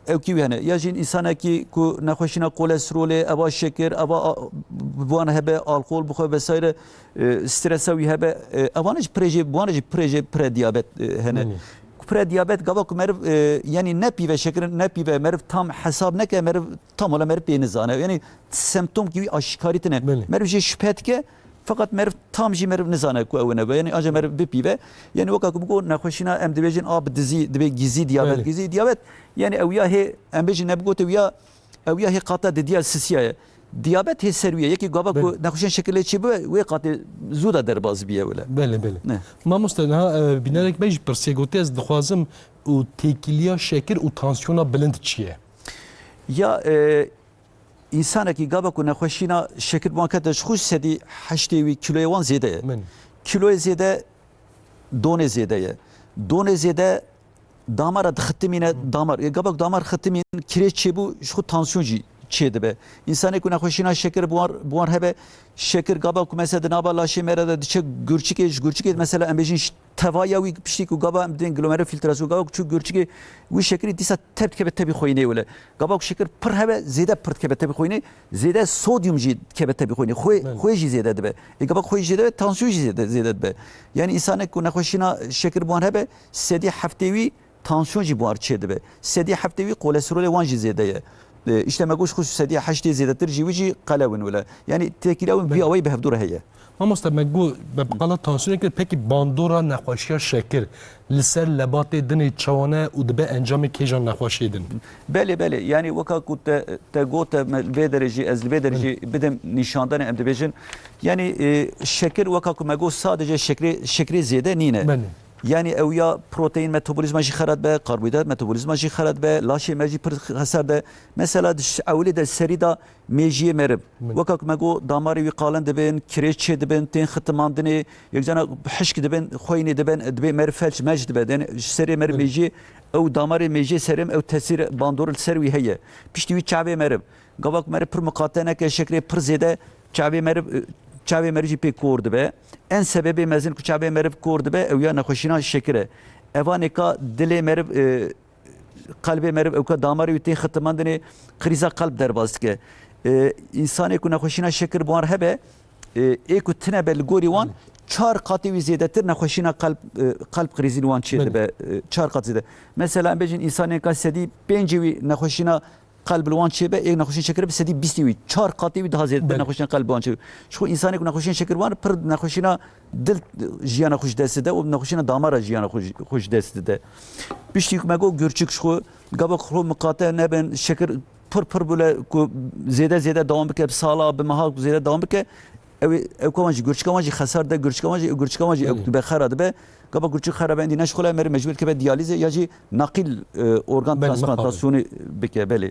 ew kî wî hene. Ya jî însanekî ku nexweşîna kolesterolê, eva şekir, eva a-, bi wan hebe, alkol bixwe vesaire, e, stresa wî hebe, e, evan jî pre jê, bi wan jî pre jê pre diyabet, e, hene. Belê. Ku pre diyabet gava ku meriv, e, yanî ne pîve şekir, ne pîve meriv tam hesab neke, meriv tam wala meriv pê nizane. Yanî semptomkî wî aşîkarî tine. Belê. Meriv jê şüphe dike, feqet meriv tam jî meriv nizane ku ew ne be. Yanî ancak meriv bipîve. Yanî weka ku bigo nexweşîna em dibêjin a bi dizî, dibê gizî diyabet, Belê. gizî diyabet. Yanî ew ya hê, em bêjin ne bigote wî ya, ew ya hê qata didiya sisiya ye. Diyabet hê ser wî ye. Yekî gava ku Belê. nexweşîna şekir lê çê bibe, wê qatê zû da derbas biye wile. Belê, belê. Ne. Mamoste, niha, e, bînerek me jî pirsiye gotiye, ez dixwazim û têkiliya şekir û tansiyona bilind çi ye? Ya, e, însanekî gava ku nexweşîna şekir bi wan kete ji xwe sedî heştê wî kiloyê wan zêde ye. Min. Kiloyê zêde donê zêde ye. Donê zêde damara dixitimîne damar. Gava ku damar xitimîn kirêç çêbû ji xwe tansiyon jî çêdibe. Însanê ku nexweşîna şekir bi wan, bi wan hebe şekir gava ku mesela di nava laşê me re de diçe gurçikê, ji gurçikê mesela em bêjin ş-, tevaya wî piştî ku gava em dên glomerulofiltrasyon gava ku çû gurçikê wî şekirî dîsa tev dikeve tevî xweyinê wile. Gava ku şekir pir hebe zêde pir dikeve tevî xweyinê, zêde sodyum jî dikeve tevî xweyinê. Xwê, Belê. xwê jî zêde dibe. Ê gava xwê jî zêde dibe, tansiyon jî zêde, zêde dibe. Yanî însanek ku nexweşîna şekir bi wan hebe sedî heftê wî tansiyon jî bi wan çêdibe. Sedî heftê wî kolesterolê wan jî zêde ye. E, îşte me got ji xwe sedî heştê zêdetir jî wî jî qelew in wile. Yanî têkiliya win vî Belê. awayî bi hevdû re heye. Mamoste, me got, me bi qala tansiyonê kir, pekî bandora nexweşiya şekir li ser lebatê dinê çawa ne û dibe encamê kêjan nexweşiyê din? Belê, belê. Yanî weka ku te, te got, te me li vê derê jî, ez li vê derê Belê. jî bidim nîşandanê em dibêjin. Yanî, e, şekir weka ku me got sadece şekrê, şekrê zêde nîne. Belê. Yanî ew ya proteîn metabolîzma jî xera dibe, karbonhîdrat metabolîzma jî xera dibe, laşê me jî pir xeser de. Mesela di ş-, ewilê de serî de mêjiyê meriv. Min. Weka ku me got damarê wî qalin dibin, kirêç çê dibin, tên xitimandinê, yekcana hişk dibin, xweynê dibin, dibê meriv felç mec dibe. Yanî ji serê meriv Min. mêjiyê, ew damarê mêjiyê serê ew tesîr bandor li ser wî heye. Piştî wî çavê meriv. Gava ku meriv pir miqate neke, şekrê pir zêde, çavê meriv, e, çavê meriv jî pê kor dibe. En sebebê mezin ku çavê meriv kor dibe, ew ya nexweşîna şekir e. Eva nêka dilê meriv, e, qelbê meriv, ewka damarê wî tê xitimandinê, krîza qelb derbas dike. E, însanê ku nexweşîna şekir bi wan re hebe, e, ê ku tine be li gorî wan, Belê. çar qatê wî zêdetir nexweşîna qelb, e, qelb krîzî li wan çê Belê. dibe, e, çar qat zêde. Mesela em bêjin însanê ka sedî pêncî wî nexweşîna qelb li wan çêbe, ê nexweşên şekirê bi sedî bîstî wî, çar qatê wî daha zêdetir Belê. nexweşên qelb bi wan çêbe. Ji xwe însanê ku nexweşên şekir wan pir nexweşîna dil jiyana xwe ji dest dide û nexweşîna damara jiyana xwe ji, xwe ji dest dide. Piştî ku me got gurçik ji xwe, gava ku xwe miqate nebin, şekir pir pir bûle ku zêde zêde dewam bike, bi sala, bi meha ku zêde dewam bike, ew ê, ew ka wan jî gurçika wan jî xesar de, gurçika wan jî, gurçika wan jî ew Belê. dibe xera dibe. Gava gurçik xera be, endî ne ji xwe le meriv mecbûr dikeve diyalîzê ya jî naqîl, e, organ Belê, transplantasyonê bike, belê.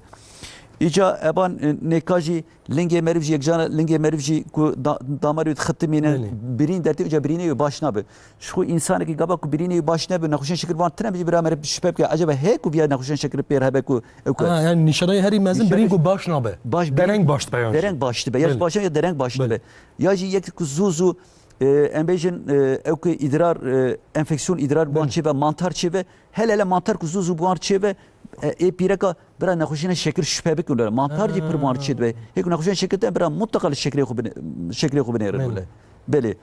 Îca eban, e, nêka jî lingê meriv jî yekcan e, lingê meriv jî ku da-, damarê wî dixitimîne, Belê. birîn dertê, îca birînê wî baş nabe. Ji xwe însanekî gava ku birînê wî baş nebe, nexweşên şekir van tine bî bira meriv şüphe bike. Ecaba heye ku viya nexweşên şekir pêr hebe ku ew ku Ha, yani nîşanayê herî mezin Nîşanê birîn ku baş nabe. baş, Dereng baş dibe yani. Dereng baş dibe. Ya Belê. baş ya dereng baş Belê. dibe. Ya jî yek ku zû zû, e, em bêjin, e, ew ku idrar, e, enfeksiyon idrar bi wan Belê. çêve, mantar çêve, hele hele mantar ku zû zû bi wan çêve, e, ê pîreka bira nexweşîna şekir şüphe bikin. Mantar jî pir bi wan çêdibe. Hê ku nexweşîna şekir te bira mutlaka li şekrê xwe bine-, şekrê xwe binêrin Belê. wile. Belê.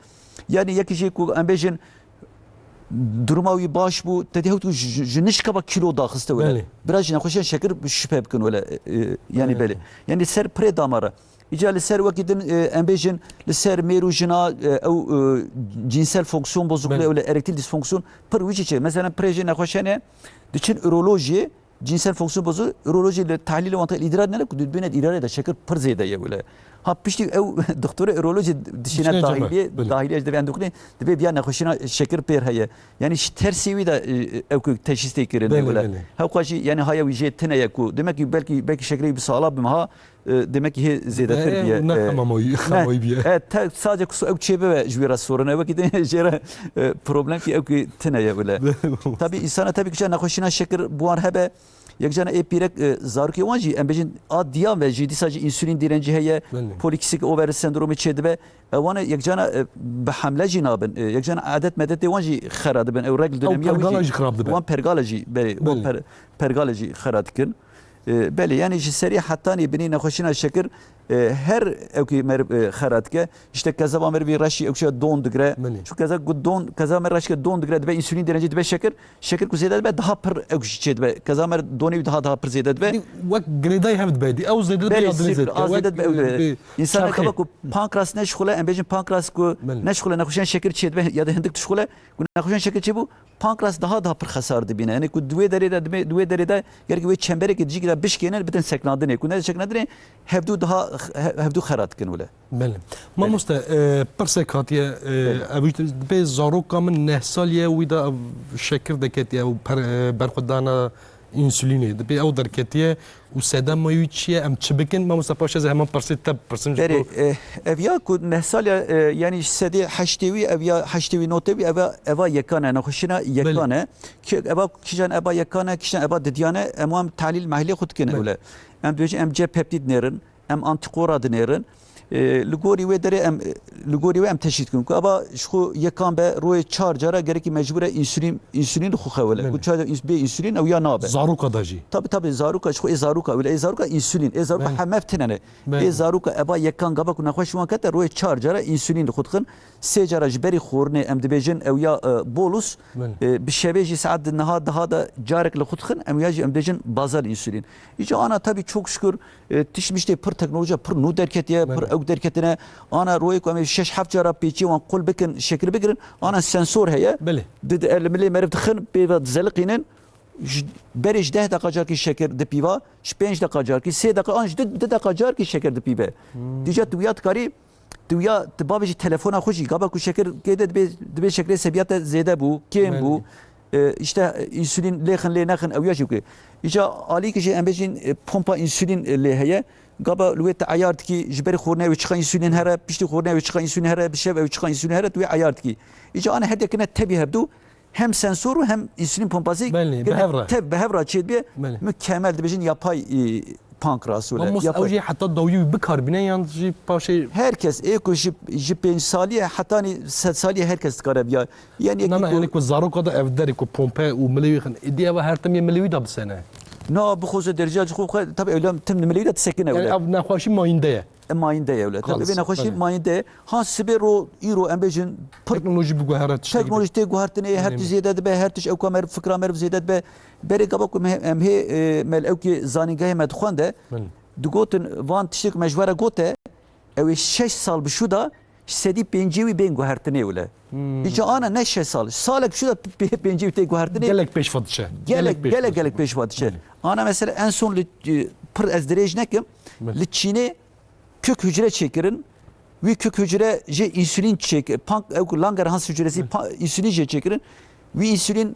Yani yekî jî ku em bêjin duruma wî baş bû, te dî hewt ku ji, ji nişka va kîlo daxiste wile. Belê. Bira ji nexweşiya şekir şüphe bikin wile. E, e, yani Belê. belê. Yani ser pirê damara. Îca li ser wekî din, e, em bêjin, li ser mêr û jina, e, ew, e, cinsel fonksiyon bozukluğu, Belê. ew li erektil disfonksiyon, pir wî jî çê. Mesela pirê jê nexweş hene, diçin urolojiyê, cinsel fonksiyon bozukluğu, urolojiyê li tahlîlê wan te îdrar nene ku dibîne îdrarê de şekir pir zêde ye wile. Ha piştî ew doktorê urolojî dişîne Dişîne cebe, dahiliyê, belê. dahiliyê ji devê endokrin, dibê biya nexweşîna şekir pêr heye. Yani ji tersê wî de, e, ew ku teşhîs tê kirin Belê, wile. belê. Hewqa jî yani haya wî jê tine ye ku demek ki belkî, belkî şekirê wî bi sala bi meha e, demek ki hê zêdetir E, biye. ne E, xemamoyî, ne. xemoyî biye. E, te, sadece kusu ew çê bibe ji wî re sorun e. Wekî din jê re, e, problem ki ew ki tine ye bile. Tabii insana tabii ki nexweşîna şekir bi wan hebe, Yekcana ê pîrek, e, zarokê wan jî, em bêjin, a diyan ve jî dîsa jî însulîn direncî heye, Belê. Polikîstik over sendromê çêdibe. Ew wan e yekcana, e, bi hemle jî nabin. E, yekcana edet medetê wan jî xera dibin. Ew regl Ew dönemiya wî pergala jî, jî xirab dibe. Wan pergala jî, belê, wan Belê. per-, pergala jî xera dikin. E, belê, yanî ji serî hetanî binî nexweşîna şekir, e, her ewkî meriv, e, xera dike. Îşte kezaba merivî reşî ewkşa don digre. Belê. Çu keza ku don, kezaba meriv reşke don digre, dibe însulîn direncî, dibe şekir. Şekir ku zêde dibe, daha pir ewkşî çê dibe. Kezaba meriv donê wî daha, daha pir zêde dibe. Dî wek girêdayî hev dibe. Dî ew zêde dibe Belê, ya dilê sifir, zêde dibe. a Wek, zêde dibe, ew dibe. e, Însan çarxê. Kaba ku pankras neşxule, em bêjin pankras ku Belê. neşxule, nexweşiyan şekir çê dibe ya da hindik dişxule. Ku nexweşiyan şekir çê bû, pankras daha daha pir xesar dibîne. Yanî ku di wê derê de, di wê, di wê derê de gerek wê çemberekê di cîkî de bişkêne, bidin seknandinê. Ku ne seknandinê, hevdû daha, he-, hevdû xera dikin wile. Belê. Belê. Mamoste, e, pirsek hatiye, e, Belê. ev jî dibê zaroka min neh salî ye, wî de ev şekir deketiye û per-, e, berxwedana însulînê. Dibê ew derketiye û sedema wî çi ye, em çi bikin? Mamoste, paşê ez ê heman pirsê te bipirsim, ji Berê, bo e, ev ya ku neh salî ye, e, yanî sedê heştê wî, ev ya heştê wî, notê wî, eva, eva yekan e, nexweşîna Belê. yekan e. Ki-, eva kîjan eva yekan e, kîjan eva didiyan e, em wan tehlîl mehlîlê xwe dikin Belê. ewle. Em dibêjin em C peptîd nêrin, em antîkora dinêrin. E, li gorî wê derê em, li gorî wê em teşhîs dikin ku eva ji xwe yekan be, royê çar cara gerekî mecbûr e însulîn, însulîn li xwe xewile. Belê. Ku çar îns-, bê însulîn ew ya nabe. Zaroka da jî. Tabi, tabi, zaroka, ji xwe ê zaroka wile, ê zaroka însulîn, ê zaroka Belê. hemev tine ne. Belê. Ê zaroka eva yekan gava ku nexweş wan kete, royê çar cara însulîn li xwe dixin. Sê cara ji berî xwarinê em dibêjin ew ya, e, bolus. Belê. E, bi şevê jî saet di niha daha de carek li xwe dixin, em ya jî em dibêjin bazal însulîn. Îca ana tabi çok şükür, e, tişt miştê pir teknolojiya pir nû derketiye, pir Belê. ew derketine. Ana royê ku em ê şeş heft cara pêçiyê wan qul bikin, şekil bigirin, ana sensor heye. Belê. Di, di, li milê meriv dixin, pê ve dizeliqînin. Ji, berê ji deh deqa carkî şekir dipîva, ji pênc deqa carkî, sê deqa, an ji du, du deqa carkî şekir dipîve. Hmm. Dîca tu wiya dikarî, tu wiya, tu bavêjî telefona xwe jî, gava ku şekir kê de dibê, dibê şekirê sebiyate zêde bû, kêm Belê. bû. E, işte, e, însulîn lêxin, lê nexin, ew ya jî wike. Îca alîkî jî em bêjin, e, pompa însulîn, e, lê heye. Gava li wê te eyar dikî, ji berî xwarinê ew çiqa însulîn here, piştî xwarinê ew çiqa însulîn here, bi şev ew çiqa însulîn here, tu wê eyar dikî. Îca ana her yekine tevî hevdû, hem sensor û hem însulîn pompasî Belê, bi gene hev re. tev, bi hev re çêdibe. Belê. Mükemmel dibêjin yapay, e, pankreas wile. Mamoste, Yapay. ew jî heta dawî wî bikar bîne yan jî paşê? Her kes, ê ku ji, ji pênc salî ye hetanî sed salî ye, her kes dikare biya. Yanî Na, yekî na, ku yanî ku zaroka da ev derê ku pompe û milê wî xin, êdî eva her tim yê milê wî da bisene? Na, bixoze derece ji xwe, xwe, tabii öyle tim milê wî da disekine Yani öyle. ev nexweşî mayînde ye. E, mayînde ye wile. Tabii Xalis, vê nexweşî belê. mayînde ye. Ha sibê ro, îro em bêjin pir Teknolojî biguhere tiştekî. Teknolojî tê guhertinê, her Belê. tişt zêde dibe, her tişt ewka meriv fikra meriv zêde dibe. Berê gava ku em hê, em hê, e, me li ewkê zanîngehê me dixwende, Belê. digotin van tiştê ku me ji we re gote, ew ê şeş sal bi şû da ji sedî pêncî wî bên guhertinê wile. Hmm. Îca ana ne şeş sal, salek şû da pê-, pêncî wî tê guhertinê. Gelek pêş ve diçe. Gelek, Gelek pêş gelek, ve gelek diçe. pêş ve diçe. Belê. Ana mesela en son li, e, pir ez dirêj nekim, Belê. li Çînê kök hücre çêkirin. Wî kök hücre jê însulîn çêk-, pank-, ew ku Langerhans hücresî Belê. pa-, însulîn jê çêkirin. Wî însulîn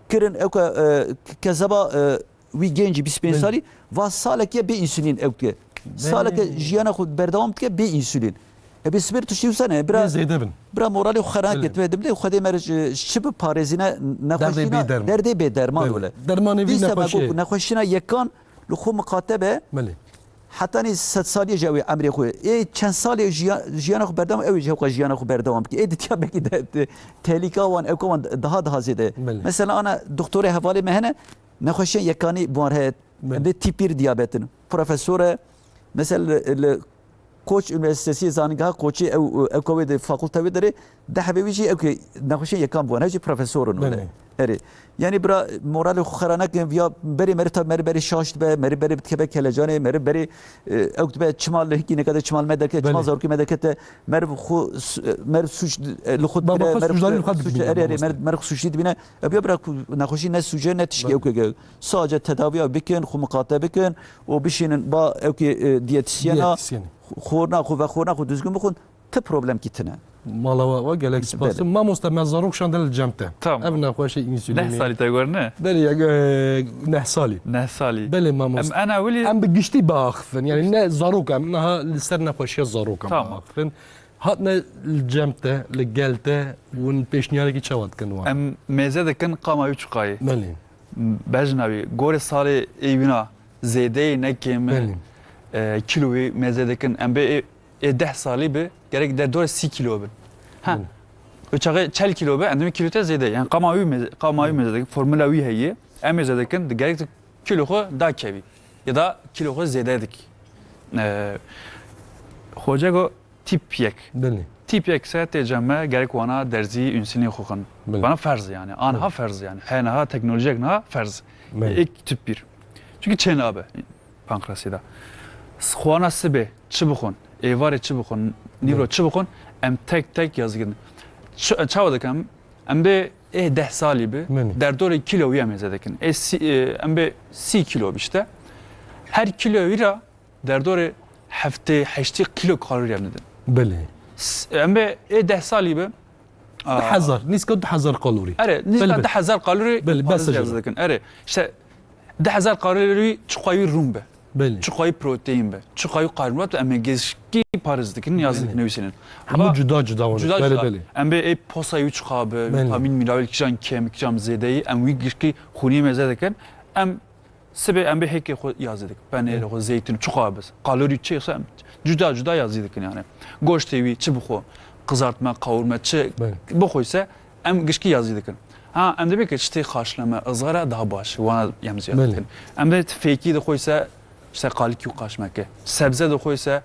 kirin, ew ke, e, kezeba, e, wî gencî bîst pênc Belê. salî, va salekê bê însulîn ew dike. Belê. Saleke jiyana xwe berdewam dike bê însulîn. E, bê sibir tiştî wisa ne, bira, Bê zêde bin. bira moralê xwe xera Belê. ketibe, dimlê Xwedê me ji, ji çi biparêzîne, Derdê nexweşîna, bê derman. derdê bê derman Belê. wile. Dermanê vî Dîsa me nexweşiyê. got, nexweşîna yekan li xwe miqate be, Belê. Hetanî sed salî ye ji ew ê emrê xwe. Ê çend salê jiya-, jiyana xwe berdewam, ew ê ji hewqa jiyana xwe berdewam bike. Ê ditiya belkî de, de, tehlîka wan, ewka wan daha, daha zêde. Belê. Mesela ana doktorê hevalê me hene, nexweşiya yekanî bi wan re heye. Belê. Em dê tîpîr diyabetin. Profesor e, mesela li, li Koç Üniversitesi, Zanîngeha Koçê ew, ewka wê de fakulte wê derê, dehevê wî jî ewkê nexweşiya yekan bi wan, ew jî profesor in wele. Belê. Erê. Yanî bira moralê xwe xera nekin, viya berê meriv tabi meriv berê şaş dibe, meriv berê dikeve kelecanê, meriv berê, e, ew dibe çima li hikî nekade çima li me derkete, çima Belê. zarokê me derkete, meriv xwe s-, e, meriv suç, e, li xwe Ba, dibîne, ba, xwe meriv suçdarî li xwe suç, dibîne, erê, erê, belê. meriv, meriv xwe suçlî dibîne. Ev ya bira ku nexweşî ne sûce ne tişkî Belê. ew ke, ke. Sadece tedaviya bikin, xwe miqate bikin û bişînin ba ew ke, e, diyetisyena, Diyetisyen. xorna xwe, vexorna xwe düzgün bixwin. Ti problemkî tine. Mala we, we gelek spas. Belê. Mamoste, me zarok şandin li cem te. Tamam. Ev nexweşê însulînê. Neh salî te gor ne? Belê, ya, e, neh salî. Neh salî. Belê, mamoste. Em ena wilî Em bi giştî biaxifin. Yani ne zarok em, niha li ser nexweşiya zarok em Tamam. biaxifin. Hatine li cem te, li gel te, hûn pêşniyarêkî çawa dikin wan? Em mêze dikin qama wî çiqayê. Belê. bejna wî, gorê salê ê wîna zêdeyê ne kêm e, Belê. e, kîlo wî mêze dikin. Em bê ê, ê deh salî bi, gerek derdorê sî kîlo bin. Ha, Belê. o çaxê çel kîlo bi, em dibin kîlo te zêde. Yani qama wî mêze, qama wî mêze dikin, formula wî heye. Em mêze dikin, gerek tu kîlo xwe dakevî. Ya da kîlo xwe zêde dikî. E, Xoce got, Tîp yek. Belê. Tîp yek se tê cem me gerek wana derzî ûnsînê xwe xin. Belê. Bana ferz yani. Anha Belê. ferz yani. He niha teknolojiyek niha ferz. Belê. Êk tîp bir. Çünkü çê nabe pankrasî de. S-, Xwana sibê çi bixwin, êvarê çi bixwin, nîvro Belê. çi bixwin, em tek tek yazî gidin. Ç-, çawa dikim? Em bê ê deh salî bi, Belê. derdorê kîlo wî em êze dikin. Ê sî-, e, em bê sî kîlo bi işte. Her kîlo wî ra derdorê heftê heştê kîlo kalorî em didin. Belê. S-, em bê ê deh salî bi, a, Du hezar, nîska du hezar kalorî. Erê, nîska Belê, belê. du hezar kalorî Belê, bes parêz e yazî dikin. Erê, işte du hezar kalorî çiqayî rûn be. Belê. Çiqayî proteîn be. Çiqayî karbonhîdrat be, em ê gişkî parêz dikin, yazî Belê. dikin, nivîsînin. Hemû Ama cuda cuda wan. cuda Belê, cuda. belê. Em bê ê posa wî çiqa be, Belê. vîtamîn, mîneral, kîjan kêm, kîjan zêdeyî, em wî gişkî xûnî mêze dikin. Em Sibê em bê hêkê xwe yazî dikin. Penêrê Hı. xwe, zeytûn, çiqa bes. Kalorî çi ise em cuda cuda yazî dikin yani. Goştê wî çi bixwe, qizartme, qawurme, çi Belê. bixwe ise em gişkî yazî dikin. Ha, em dibê ki çi tê xaşleme, ızgara daha baş, wana em ziyad Belê. dikin. Em de fêkî dixwe ise işte kalikî û qaşmeke. Sebze dixwe ise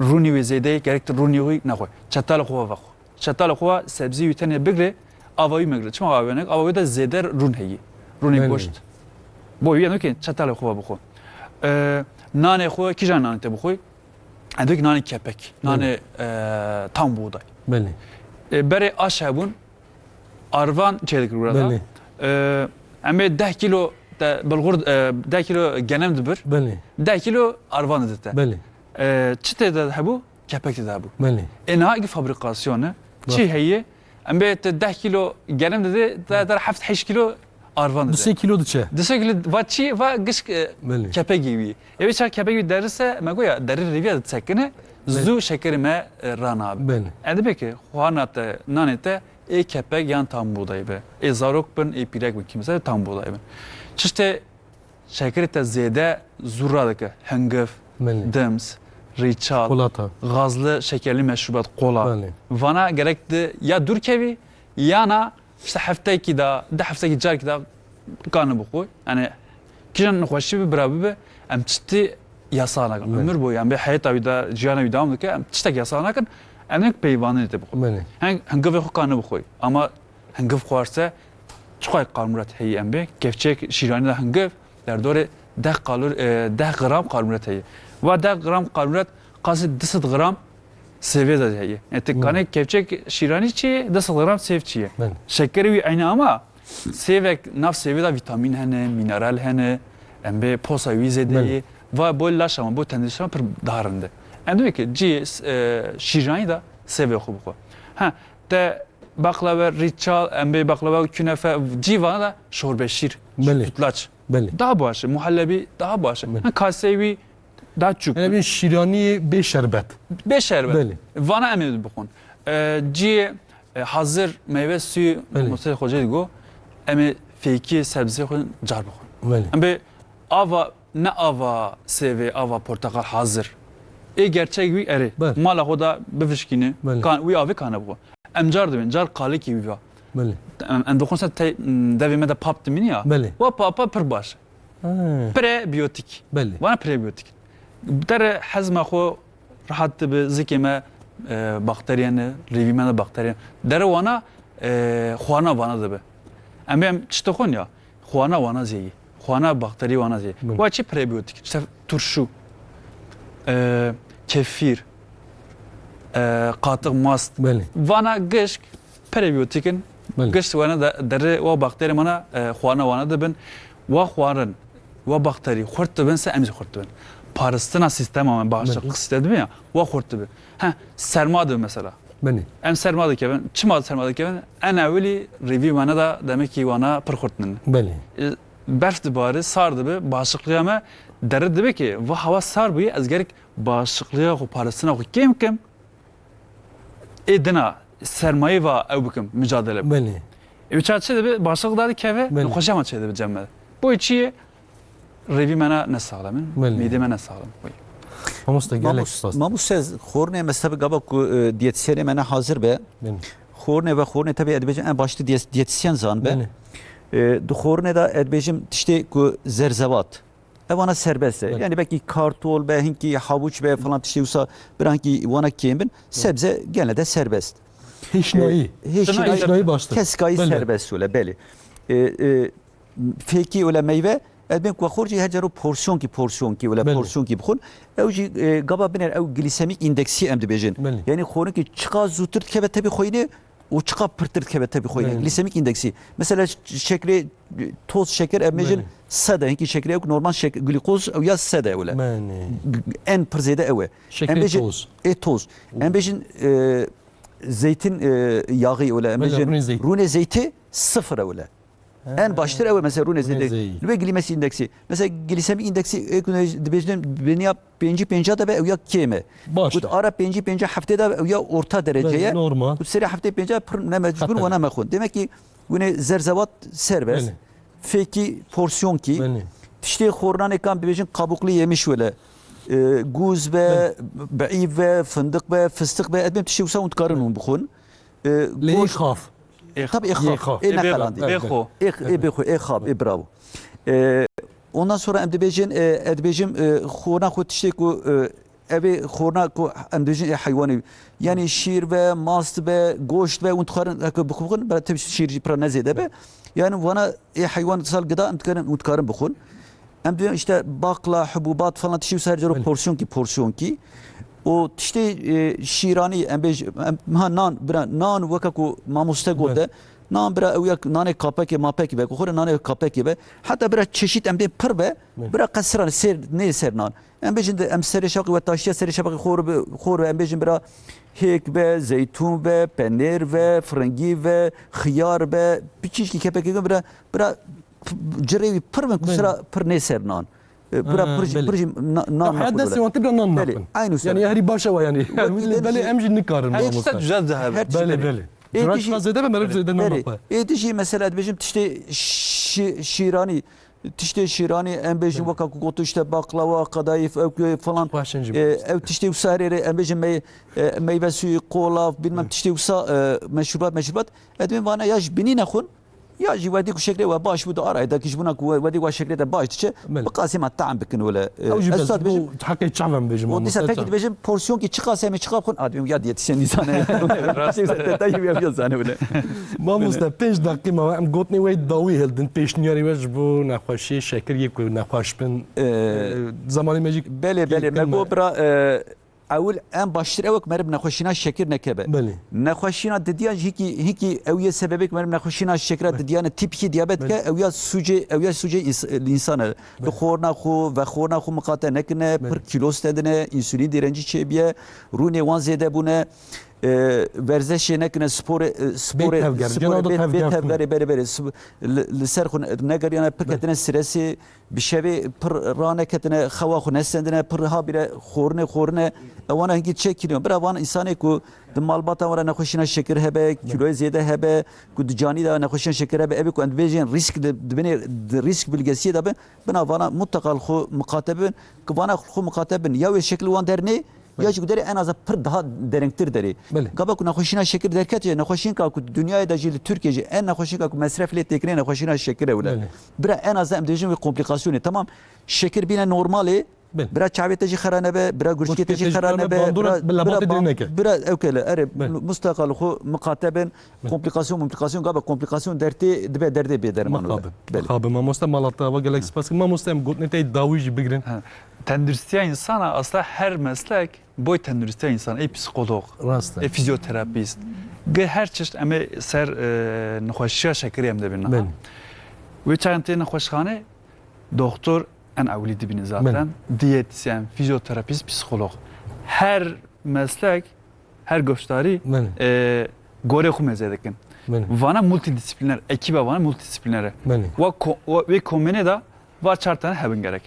rûnî wê zêde ye, gerek tu rûnî wî nexwe. Çetalê xwe vexwe. Çetalê xwe sebzî wî tenê bigre, ava wî megre. Çima ava wî nek? Ava wî de zêde rûn heye. Rûnê Belê. goşt. Bo wî eno ke çetalê xwe bixwe. E, nanê xwe, kîjan nanê te bixwe? Em dibê ki nanê kepek, Belê. nanê, e, tam buğday. Belê. E, berê aş hebûn, arvan çêdikir burada. Belê. E, em ê deh kîlo te bilgur, e, deh kîlo genem dibir. Belê. Deh kîlo arvan didite. Belê. E, çi tê de hebû? Kepek tê de hebû. Belê. Ê niha ki fabrikasyon e. Bak. Çi heye? Em bê te deh kîlo genim didê, te der heft heşt kîlo arvan dide. Du sê kîlo diçe. Du sê kîlo va çi? Va gişk, e, Belê. kepekî wî. Ê wê çax kepekî wî derise, me goya derî rêviya disekine, Belê. zû şekerê me, e, ranabe. Belê. Em dibê ki xwana te, nanê te ê kepek yan tam buğday be. Ê zarok bin, ê pîrek bin, kimse tam buğday bin. Çiştê Şekerê te zêde zû radike. Hingiv, Belê. dims, rîçal, Kolata. gazlı şekerli meşrubat, kola. Belê. Vana gerek di ya dûr kevî, yana işte heftekî da, di heftekî carkî da kanî bixwe. Yani kîjan nexweşî bi bira bibe, em çitî yasa nakin. Belê. Ömür boyu, yani bir heyeta wî da, ciyana wî devam dike, em tiştek yasa nakin, em nek peyvanê te bixwe. Belê. Heng-, hingivê xwe kanî bixwe. Ama Hingiv xwarse çiqay karmûret heye em bê? Kevçek şîranî de hingiv derdorê deh kalor-, e, deh gram karmûret heye. Va deh gram karmûret qasî du sed gram sêvê de heye. Yani ti Hmm. kanê kevçek şîranî çi ye, du sed gram sêv çi ye? Belê. Şekerê wî eynî ama sêvek, nav sêvê de vîtamîn hene, mîneral hene, em bê posa wî zêde Belê. ye. Va bo laş ama, bo tendurî şan pir daha rind e. Em dibê ki cî, e, şîranî de sêvê xwe bixwe. Ha, te Baklava, rîçal, em bê baklava, künefe, cî vana da şorbe şîr, Belê. sütlaç. Belê. Daha baş e, muhallebi daha baş e. Belê. Ha, kaseyî daha çûk. Yani bir şîranî bê şerbet. Bê şerbet. Belê. Vana em ê bixwin. E, cî, e, hazir meyve suyu, Belê. Mustafa Hoca digo, em ê fêkî sebzê xwe car bixwin. Belê. Em bê ava, ne ava sêvê, ava porteqal hazir. Ê gerçek wî erê. Belê. Mala xwe da bivişkîne, Belê. kan, wî avê kane bixwe. Em car dibin, car kalikî wî va. Belê. Em, em dixwin se te, devê me de pap dimîne ya. Belê. Wa papa pir baş. Ha. Prebiyotik. Belê. Vana prebiyotik. Dere hezma xwe rahat dibe, zikê me, e, bakteriye ne, rêvî me de bakteriye. Dere wana, e, xwana vana dibe. Em em çi dixwin ya? Xwana wana zêyî. Xwana bakterî wana zêyî. Belê. Wa çi prebiyotik? İşte turşu, e, kefir, e, qatık mast. Belê. Vana gişk prebiyotik in. Belê. Gişt wana de, derê wa bakterî mana, e, xwana wana dibin. Wa xwarin, wa bakterî xurt dibin se em jî xurt dibin. Paristina sîstema me, bağışıklık Belê. sîstemi dibin ya, wa xurt dibin. Ha, serma dibin mesela. Belê. Em serma dikevin. Çima serma dikevin? En ewilî rêvî wana da demek ki wana pir xurtnin. Belê. E, berf dibare, sar dibe, başlıklıya me dere dibe ki va hava sar bûye, ez gerek başlıklıya xwe, parastina xwe kêm kim. Ê dina sermayê va ew bikim, mücadele bikim. Belê. Ê, çawa çi dibe, başlık da dikeve, Belê. nexweşiya me çêdibe cem me. Boy çi ye? Rêvî me ne, ne saxlem in, Belê. mîdê me ne saxlem. Boy. Mamoste, gelek Mamoste, spas. Mamoste, xornê me sebe gava ku, e, diyetisyenê me ne hazir be. Belê. Xornê ve xornê tebî ez dibêjim en baştî diyes-, diyetisyen zan be. Belê. E, di xornê de ez dibêjim tiştê ku zerzevat. Evana serbest e. Belê. Yani belki kartol be, hinkî havuç be falan tiştê wisa bira hinkî wana kêm bin. Sebze gene de serbest. Hêşnayî. E, hêşnayî, Hêşnayî baştir. Keskayî Belê. serbest wile, belê. E, e, fêkî wile meyve, ez bên ku xorcî her caro porsiyonki, porsiyonki wile Belê. porsiyonki bixwin. Ew jî, e, gava biner ew glisemik indeksî em dibêjin. Belê. Yani xorinkî çiqa zûtir dikeve tebî xweyne, û çiqa pirtir dikeve tebî xweyne. Belê. Glisemik indeksî. Mesela ş-, şekerê, toz şeker, em bêjin Belê. sed e, hinkî şekerê ew normal şek-, glîkoz ew ya sed e wile. Belê. G-, en pir zêde ew e. Şekerê Em bêjin, toz. ê toz. Em bêjin, e, zeytin, e, yağı wile. Em Belê, bêjin rûnê zeytî. rûnê zeytî sifir e wile. En baştir ew e mesela rûnê Rûnê zêde. zeytî. Li wê glisemik indeksî. Mesela glisemik indeksî, e, ku dibêjin biniya pêncî pênca de be ew ya kêm e. Baş. Got ara pêncî pênca heftê de ew ya orta derece Belê, ye. normal. Got serê heftê pênca pir ne mecbur Xeter. wana mexwin. Demek ki wine zerzevat serbest. Belê. Fêkî porsiyonki. Belê. Tiştê xornanê kan bibêjin kabuklu yemiş wele. E, guz be, Belê. beîv be, fındık be, fıstık be. Edbem tiştê wisa hûn dikarin hûn bixwin. E, Lê goşt- xaf. Ê Tabii, xaf. Ê xaf. Ê Ê bêxo. neqelandî. Ê xo. Ê, ê bêxo, ê xaf, ê bravo. E, ondan sonra em dibêjin, e, em dibêjin, e, xorna xwe tiştê ku, e, ev ê xorna ku em dibêjin ê heywanê. Yani şîr be, mast be, goşt be, hûn dixwarin, heke bixwin, bela tevî şîr jî pira nezêde be. Yani vana ê heywan sal gida em dikarin, hûn dikarin bixwin. Em dibêjin işte bakla, hububat falan tiştê wisa her cero Belê. porsiyonki, porsiyonki. O tiştê, e, şîranî, em bêj-, em, ha nan, bira, nan weke ku mamoste got Belê. de, nan bira ew ya nanê kapekê, mapekê be, ku xwe re nanê kapekê be. Heta bira çeşît em dê pir be, Belê. bira qesiran sêr, nê ser nan. Em bêjin de, em serê şaqî we taştiya serê şaqî xor be, xor be, em bêjin bira hêk be, zeytûn be, penêr be, firingî be, xiyar be, piçîşkî kepekê be, bira, bira p-, cirê wî pir bin ku Belê. sira pir nê ser nan. E, bira Ha, pir jî, belê. pir jî na-, nan Ya, heta nexwe bile. sêwantî bira nan Belê, naxwin. aynı Yani usul. herî baş e wa yani. Wekî Belê, belê, demiş- em jî nikarin Her mamoste. tişt zêde hebe. Her Curaş tişt ma zêde be, meriv zêde nan Belê. naxwe. Ê tişt jî mesela dibêjim tiştê şî-, şîranî, tiştê şîranî em bêjin Belê. weka ku gotu işte baklava, kadayif, ew ku falan. Xweşin jî E, mamoste. ew tiştê wisa herê em bêjin mey-, e, meyve suyu, kola, bilmem Belê. tiştê wisa, e, meşrubat, meşrubat. Edmê vana ya ji binî nexwin. Ya jî wedî ku şekrê we baş bû, di arayê de kî ji bona ku we-, wedî we şekrê te baş diçe, Belê. bi qasê me team bikin wele. Ew jî Ez bes, sat bêjim, bû heqê çav em bêjim, û dîsa mamoste, pekî çav. dibêjim, porsiyonki çi qasê em ê çi qap xwin, a dibêm ya diyetisyen dîsane. Rast e. Te tayyî ya zane wele. Mamoste, pênc deqî mawe, em gotinê we dawî hildin, pêşniyarê we ji bo nexweşiyê şekir yê ku nexweş bin. Ee, Ee, zamanê me jî Belê, belê, me got bira, e, Ewil em baştir ew e ku meriv nexweşîna şekir nekeve. Belê. Nexweşîna didiyan jî hikî, hikî ew yê sebebê ku meriv nexweşîna şekira Belê. didiyane tîp iki diyabet Belê. ke, ew ya sûcê, ew ya sûcê îns-, însan e. Li Belê. xorna xwe, vexorna xwe miqate nekine, Belê. pir kîlo stendine, însûlîn direncî çêbiye, rûnê wan zêde bûne, e, werzeşê nekine, sporê, e, sporê, Bê tevger, sporê cena da bê, bê tevger xwe. tevgerê, berê, berê, sib-, li, li ser xwe negeriyane, pir Belê. ketine stresê, Bi şevê pir raneketine, xewa xwe nesendine, pir habire xorine, xorine. Ewana hingî çek kiriyon. Bira van insanê ku di malbata wan re nexweşîna şekir hebe, kîloyê zêde hebe, ku di canî de nexweşîna şekir hebe, evê ku em dibêjin rîsk di, di binê, di rîsk bilgesiyê de bin, bina vana mutlaka li xwe miqate bin, ku vana li xwe miqate bin. Ya wê şekil wan dernê, Ya jî ku derê en aza pir daha derengtir derê. Belê. Gava ku nexweşîna şekir derketiye, nexweşînka ku dinyayê de jî li Tirkiye jî en nexweşînka ku mesref lê têkirê nexweşîna şekir e wile. Belê. Bira en aza em dibêjin wê komplîkasyonê. Tamam, şekir bîne normalê, Belê. bira çavê te jî xera nebe, bira gurçikê te jî xera nebe, bandora bira, bi lebatê bira dê ban-, neke. bira ew kele, erê, Belê. musteqa li xwe miqate bin, Belê. komplîkasyon, komplîkasyon, gava komplîkasyon dertê dibe derdê bêderman wile. Mixabin. Belê. Mixabin, mamoste, malata we gelek spas. Mamoste, em gotinê te dawî jî bigirin. Ha. Tenduristiya insana, asla her meslek boy tenduristiya insana, ê psîkolog, Rast e. ê fîzyoterapîst, gi her çişt em ê ser, e, nexweşiya şekerê em dibin niha. Belê. Wê çaxên tê nexweşxanê, doktor en ewilî dibîne zaten, Belê. diyetisyen, fîzyoterapîst, psîkolog. Her meslek, her goşdarî, Belê. e, gorê xwe mêze dikin. Belê. Vana multidisiplîner, ekîba vana multidisiplîner e. Belê. Wa ko-, wa, wê komênê de va çar tane hebin gerek.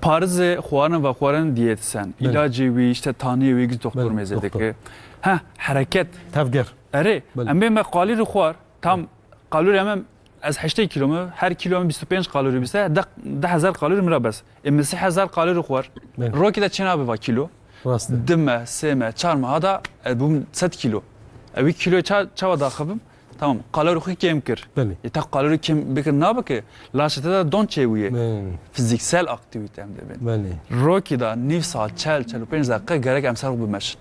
Parizê xwarin ve xwarin diyetisyen, Belê. îlacê wî, işte taniyê wî giş doktor Belê, mêze doktor. dike. Ha, hereket. Tevger. Erê, Belê. em bê me qalî li xwar, Tam kalorî em, ez heştê kîlo me, her kîlo em bîst û pênc kalorî bise, deh, deh hezar kalorî min re bes. Ê min sê hezar kalorî xwar. Belê. Rokî de çênabe va kîlo. Rast e. Di me, sê me, çar meha da ez bûm sed kîlo. Ew kîloyê ça-, çawa daxivim? Tamam, kalorî xwe kêm kir. Belê. Ê te kalorî kêm bikir nabe ki, laşê te de don çêbûye. Belê. Fizîksel aktîvîte em dibin. Belê. Rokî da nîv saet, çel, çel û pênc deqe gerek em ser xwe bimeşin.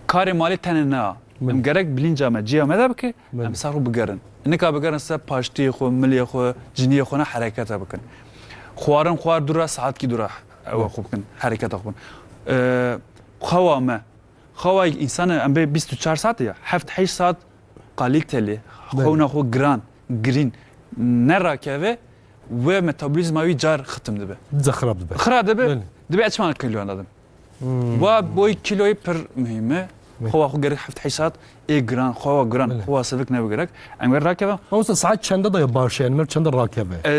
Karê malê tenê ne. Belê. Em gerek bilinca me, ciya me de bike, Belê. Em ser xwe bigerin. Nika bigerin ser paştiyê xwe, milê xwe, ciniyê xwe ne herekete bikin. Xwarin xwar dû re, saetkî dû re ew Belê. Xwe bikin, hereketa xwe bikin. Ee, xewa me, xewa însanê em bê bîst û çar saet ya, heft heşt saet kalîteli, Belê. Xewna xwe giran, girîn, ne rakeve, wê metabolîzma wî car xitim dibe. Zexrab dibe. Xira dibe, Belê. Dibe eçman kîloyan dadim. Hmm. Wa boy kîloyê pir muhîm e. Belê. Xewa xwe gerek heft heşt saet ê giran, xewa giran, Belê. Xewa sivik ne gerek. Em gerek rakeve. Mamoste saet çende de ya baş e, yani mer çende rakeve? E,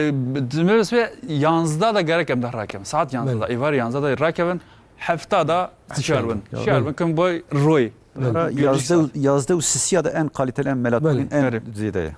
d-, me bes be yanzda da gerek em de rakeve. Saat yanzda da, Belê. Êvar yanzda da rakeve. Hefta da Çende. Şiyar bin. Ya, Şiyar Belê. Bin kin boy roy. Belê. Yazde, yazde û sisiya de en kaliteli, en melatonin, Belê. En Erê. Zêde ye.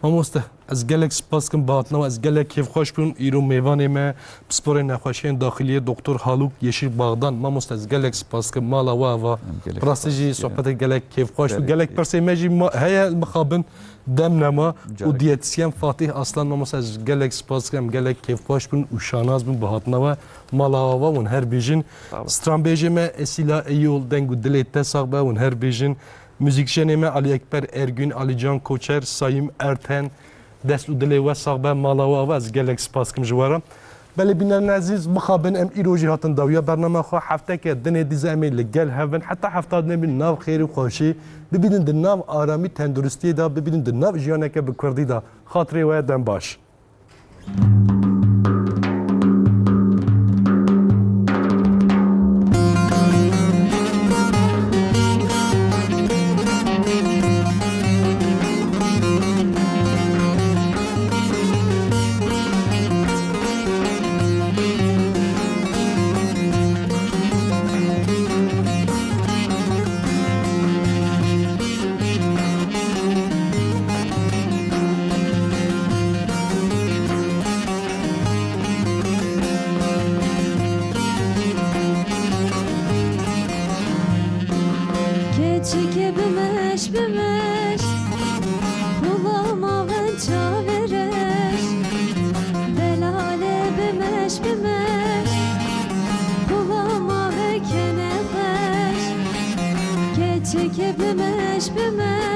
Mamoste, ez gelek spas kim bi hatina we, ez gelek kêfxweş bûm. Îro mêvanê me, pisporê nexweşiyên daxiliyê, Doktor Haluk Yeşil Bağdan. Mamoste, ez gelek spas kim, mala we ava. Em gelek Rastî spas jî dikim. Sohbetê gelek kêfxweş bû. Gelek Gelek pirsê me jî ma-, heye, mixabin dem nema. Carek. Û diyetisyen Fatih Aslan, mamoste, ez gelek spas kim, gelek kêfxweş bûm û şanaz bûm bi hatina we. Mala we ava, hûn her bijîn. Sağ ol. Stranbêjê me Esîla Eyol, deng û dilê te sax be, hûn her bijîn. Muzîkjenê me Alî Ekber Ergün, Alîcan Koçer, Sayîm Erten, dest û dilê we sax be, mala we ava, ez gelek spas kim ji we re. Belê bînerên ezîz, mixabin em îro jî hatin dawiya bernama xwe. Hefteke dinê dîsa em ê li gel hev bin. Heta hefta dinê bin nav xêr û xweşî. Bibînin di nav aramî tenduristiyê de, bibînin di nav jiyaneke bi kurdî de. Xatirê we dem baş. Keçike bimeş, bimeş, xula mavin çavereş. Delale bimeş, bimeş, xula mave kene xweş. Keçike bimeş, bimeş,